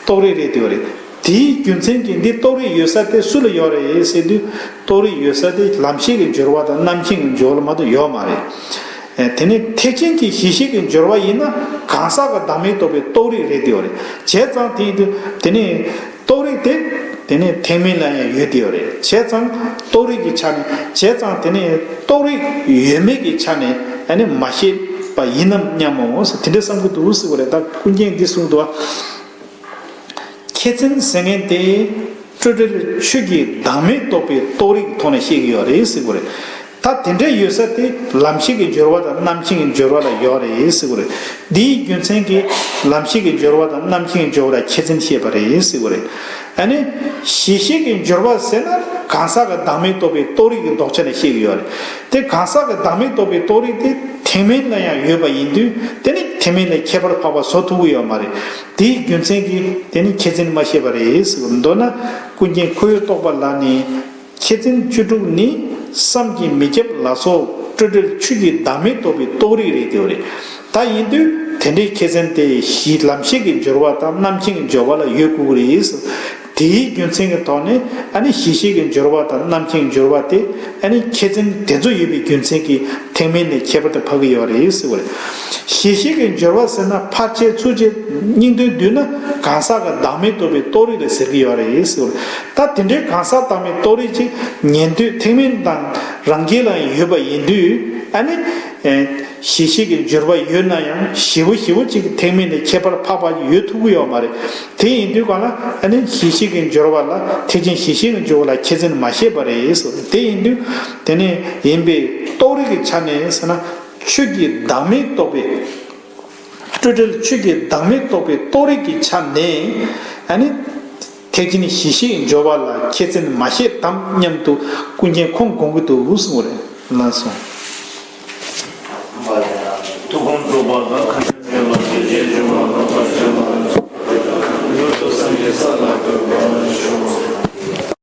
རྟོགས་རིགས་རེད་དེ་བ་རེད། དེའི་རྒྱུ་མཚན་གྱིས་འདི་རྟོགས་རིགས་ཡོད་ས་དེ་སུ་ལ་ཡོད་རེད་ཟེར་དུས། རྟོགས་རིགས་ཡོད་ས་དེ་ལམ་ཤེས་ཀྱི་སྦྱོར་བ་དང་རྣམ་མཁྱེན་གྱི་སྦྱོར་བ་ལ་མ་གཏོགས་ཡོད་མ་རེད། ཨེ། དེ་ནས་ཐེག་ཆེན་གྱི་གཞི་ཤེས་ཀྱི་སྦྱོར་བ་ཡིན་ན་གང་ཟག་གི་བདག་མེད་རྟོགས་པའི་རྟོགས་རིགས་རེད་དེ་བ་རེད། བྱས་ཙང་དེ་ཡིན་དུས་དེ་ནས་རྟོགས་རིགས་དེ་དེ་ནས་ཐེག་དམན་ལ་ཡང་ཡོད་དེ་བ་རེད། བྱས་ཙང་རྟོགས་རིགས་ཀྱི་ཆ་ནས་བྱས་ཙང་དེ་ནས་རྟོགས་རིགས་ཡོད་མེད་ཀྱི་ཆ་ནས་ཨ་ནི་མ་ཤེས་པ་ཡིན་ནམ་སྙམ་མོ་ཟེར་དེ་འདྲ་བསམ་གྱི་འདུག་ཟེར་བ་རེད། ད་ཀུན་མཁྱེན་འདི་གསུངས་འདུག་བ། ཁྱད་བརྩན་ཟེར་མཁན་དེ་སྤྲོས་བྲལ་ཆོས་ཀྱི་བདག་མེད་རྟོགས་པའི་རྟོགས་རིགས་ཐོག་ནས་བཤད་ཀྱི་ཡོད་རེད་ཟེར་གྱི་རེད། ད་དེ་འདྲ་ཡོད་ས་དེ་ལམ་ཤེས་ཀྱི་སྦྱོར་བ་དང་རྣམ་མཁྱེན་གྱི་སྦྱོར་བ་ལ་ཡོད་རེད་ཟེར་གྱི་རེད། འདིའི་རྒྱུ་མཚན་གྱིས་ལམ་ཤེས་ཀྱི་སྦྱོར་བ་དང་རྣམ་མཁྱེན་གྱི་སྦྱོར་བ་ལ་ཁྱད་བརྩན་བཤད་པ་རེད་ཟེར་གྱི་རེད། ཨ་ནི་གཞི་ཤེས་ཀྱི་སྦྱོར་བ་ཟེར་ན་གང་ཟག་གི་བདག་མེད་རྟོགས་པའི་རྟོགས་རིགས་ཀྱི་ལྡོག་ཆ་ནས་བཤད་ཀྱི་ཡོད་རེད། དེ་གང་ཟག་གི་བདག་མེད་རྟོགས་པའི་རྟོགས་རིགས་དེ་ཐེག་དམན་ལ་ཡང་ཡོད་པ་ཡིན་དུས་དེ་ནི་ཐེག་དམན་ལས་ཁྱད་པར་འཕགས་པ་བཟོ་ཐུབ་ཀྱི་ཡོད་མ་རེད། དེའི་རྒྱུ་མཚན་གྱིས་དེ་ནི་ཁྱད་བརྩན་མ་ཤེས་པ་རེད་ཟེར་བ། མདོར་ན་ཀུན་མཁྱེན་ཁོ་བོའི་རྟོག་པ་ལ་ནི་ཁྱད་བརྩན་བཅུ་དྲུག་ནི་བསམ་གྱིས་མི་ཁྱབ་ལ་སོགས་སྤྲོས་བྲལ་ཆོས་ཀྱི་བདག་མེད་རྟོགས་པའི་རྟོགས་རིགས་རེད་དེ་བ་རེད། ད་ཡིན་དུས་དེ་འདྲའི་ཁྱད་བརྩན་དེ་གཞི་ལམ་ཤེས་ཀྱི་སྦྱོར་བ་དང་རྣམ་མཁྱེན་གྱི་སྦྱོར་བ་ལ་ཡོད་དགོས་ཀྱི་རེད་ཟེར། དེའི་རྒྱུ་མཚན་གྱི་ཐོག་ནས་ཨ་ནི་གཞི་ཤེས་ཀྱི་སྦྱོར་བ་དང་རྣམ་མཁྱེན་གྱི་སྦྱོར་བ་དེ་ཨ་ནི་ཁྱད་བརྩན་དེ་ཚོ་ཡོད་པའི་རྒྱུ་མཚན་གྱིས་ཐེག་དམན་ལས་ཁྱད་པར་དུ་འཕགས་ཀྱི་ཡོད་རེད་ཟེར་བ་རེད། གཞི་ཤེས་ཀྱི་སྦྱོར་བ་ཟེར་ན་ཕར་བཅད་ཚུར་བཅད་སྙིང་དོན་བསྡུས་ན་གང་ཟག་གི་བདག་མེད་རྟོགས་པའི་རྟོགས་རིགས་ལ་ཟེར་གྱི་ཡོད་རེད་ཟེར་བ་རེད། ད་དེ་འདྲའི་གང་ཟག་བདག་མེད་རྟོགས་རིགས་ཅིག་ཉན་ཐོས་ཐེག་དམན་དང་རང་རྒྱལ་ལ་ཡོད་པ་ཡིན་དུས་ཨ་ནི། གཞི་ཤེས་ཀྱི་སྦྱོར་བ་ཡོད་ན་ཡང་ཞེ་པོ་ཞེ་པོ་ཅིག་གི་ཐེག་དམན་ལས་ཁྱད་པར་འཕགས་པ་ཡོད་ཐུབ་ཀྱི་ཡོད་མ་རེད། དེ་ཡིན་དུས་གང་ལ་ཨ་ནི་གཞི་ཤེས་ཀྱི་སྦྱོར་བ་ལ་ཐེག་ཆེན་གཞི་ཤེས་ཀྱི་སྦྱོར་བ་ལ་ཁྱད་བརྩན་མ་ཤེས་པ་རེད་ཟེར། དེ་ཡིན་དུས་དེ་ནི་ཡིན་པའི་རྟོགས་རིགས་ཀྱི་ཆ་ནས་ཟེར་ན་ཆོས་ཀྱི་བདག་མེད་རྟོགས་པའི་སྤྲོས་བྲལ་ཆོས་ཀྱི་བདག་མེད་རྟོགས་པའི་རྟོགས་རིགས་ཀྱི་ཆ་ནས་ཨ་ནི་ཐེག་ཆེན་གཞི་ཤེས་ཀྱི་སྦྱོར་བ་ལ་ཁྱད་བརྩན་མ་ཤེས་དམ་སྙམ་དུ་ཀུན་མཁྱེན་ཁོང་དགོངས་ཀྱི་འདུག་གསུངས་པ་རེད། ལགས་སོ།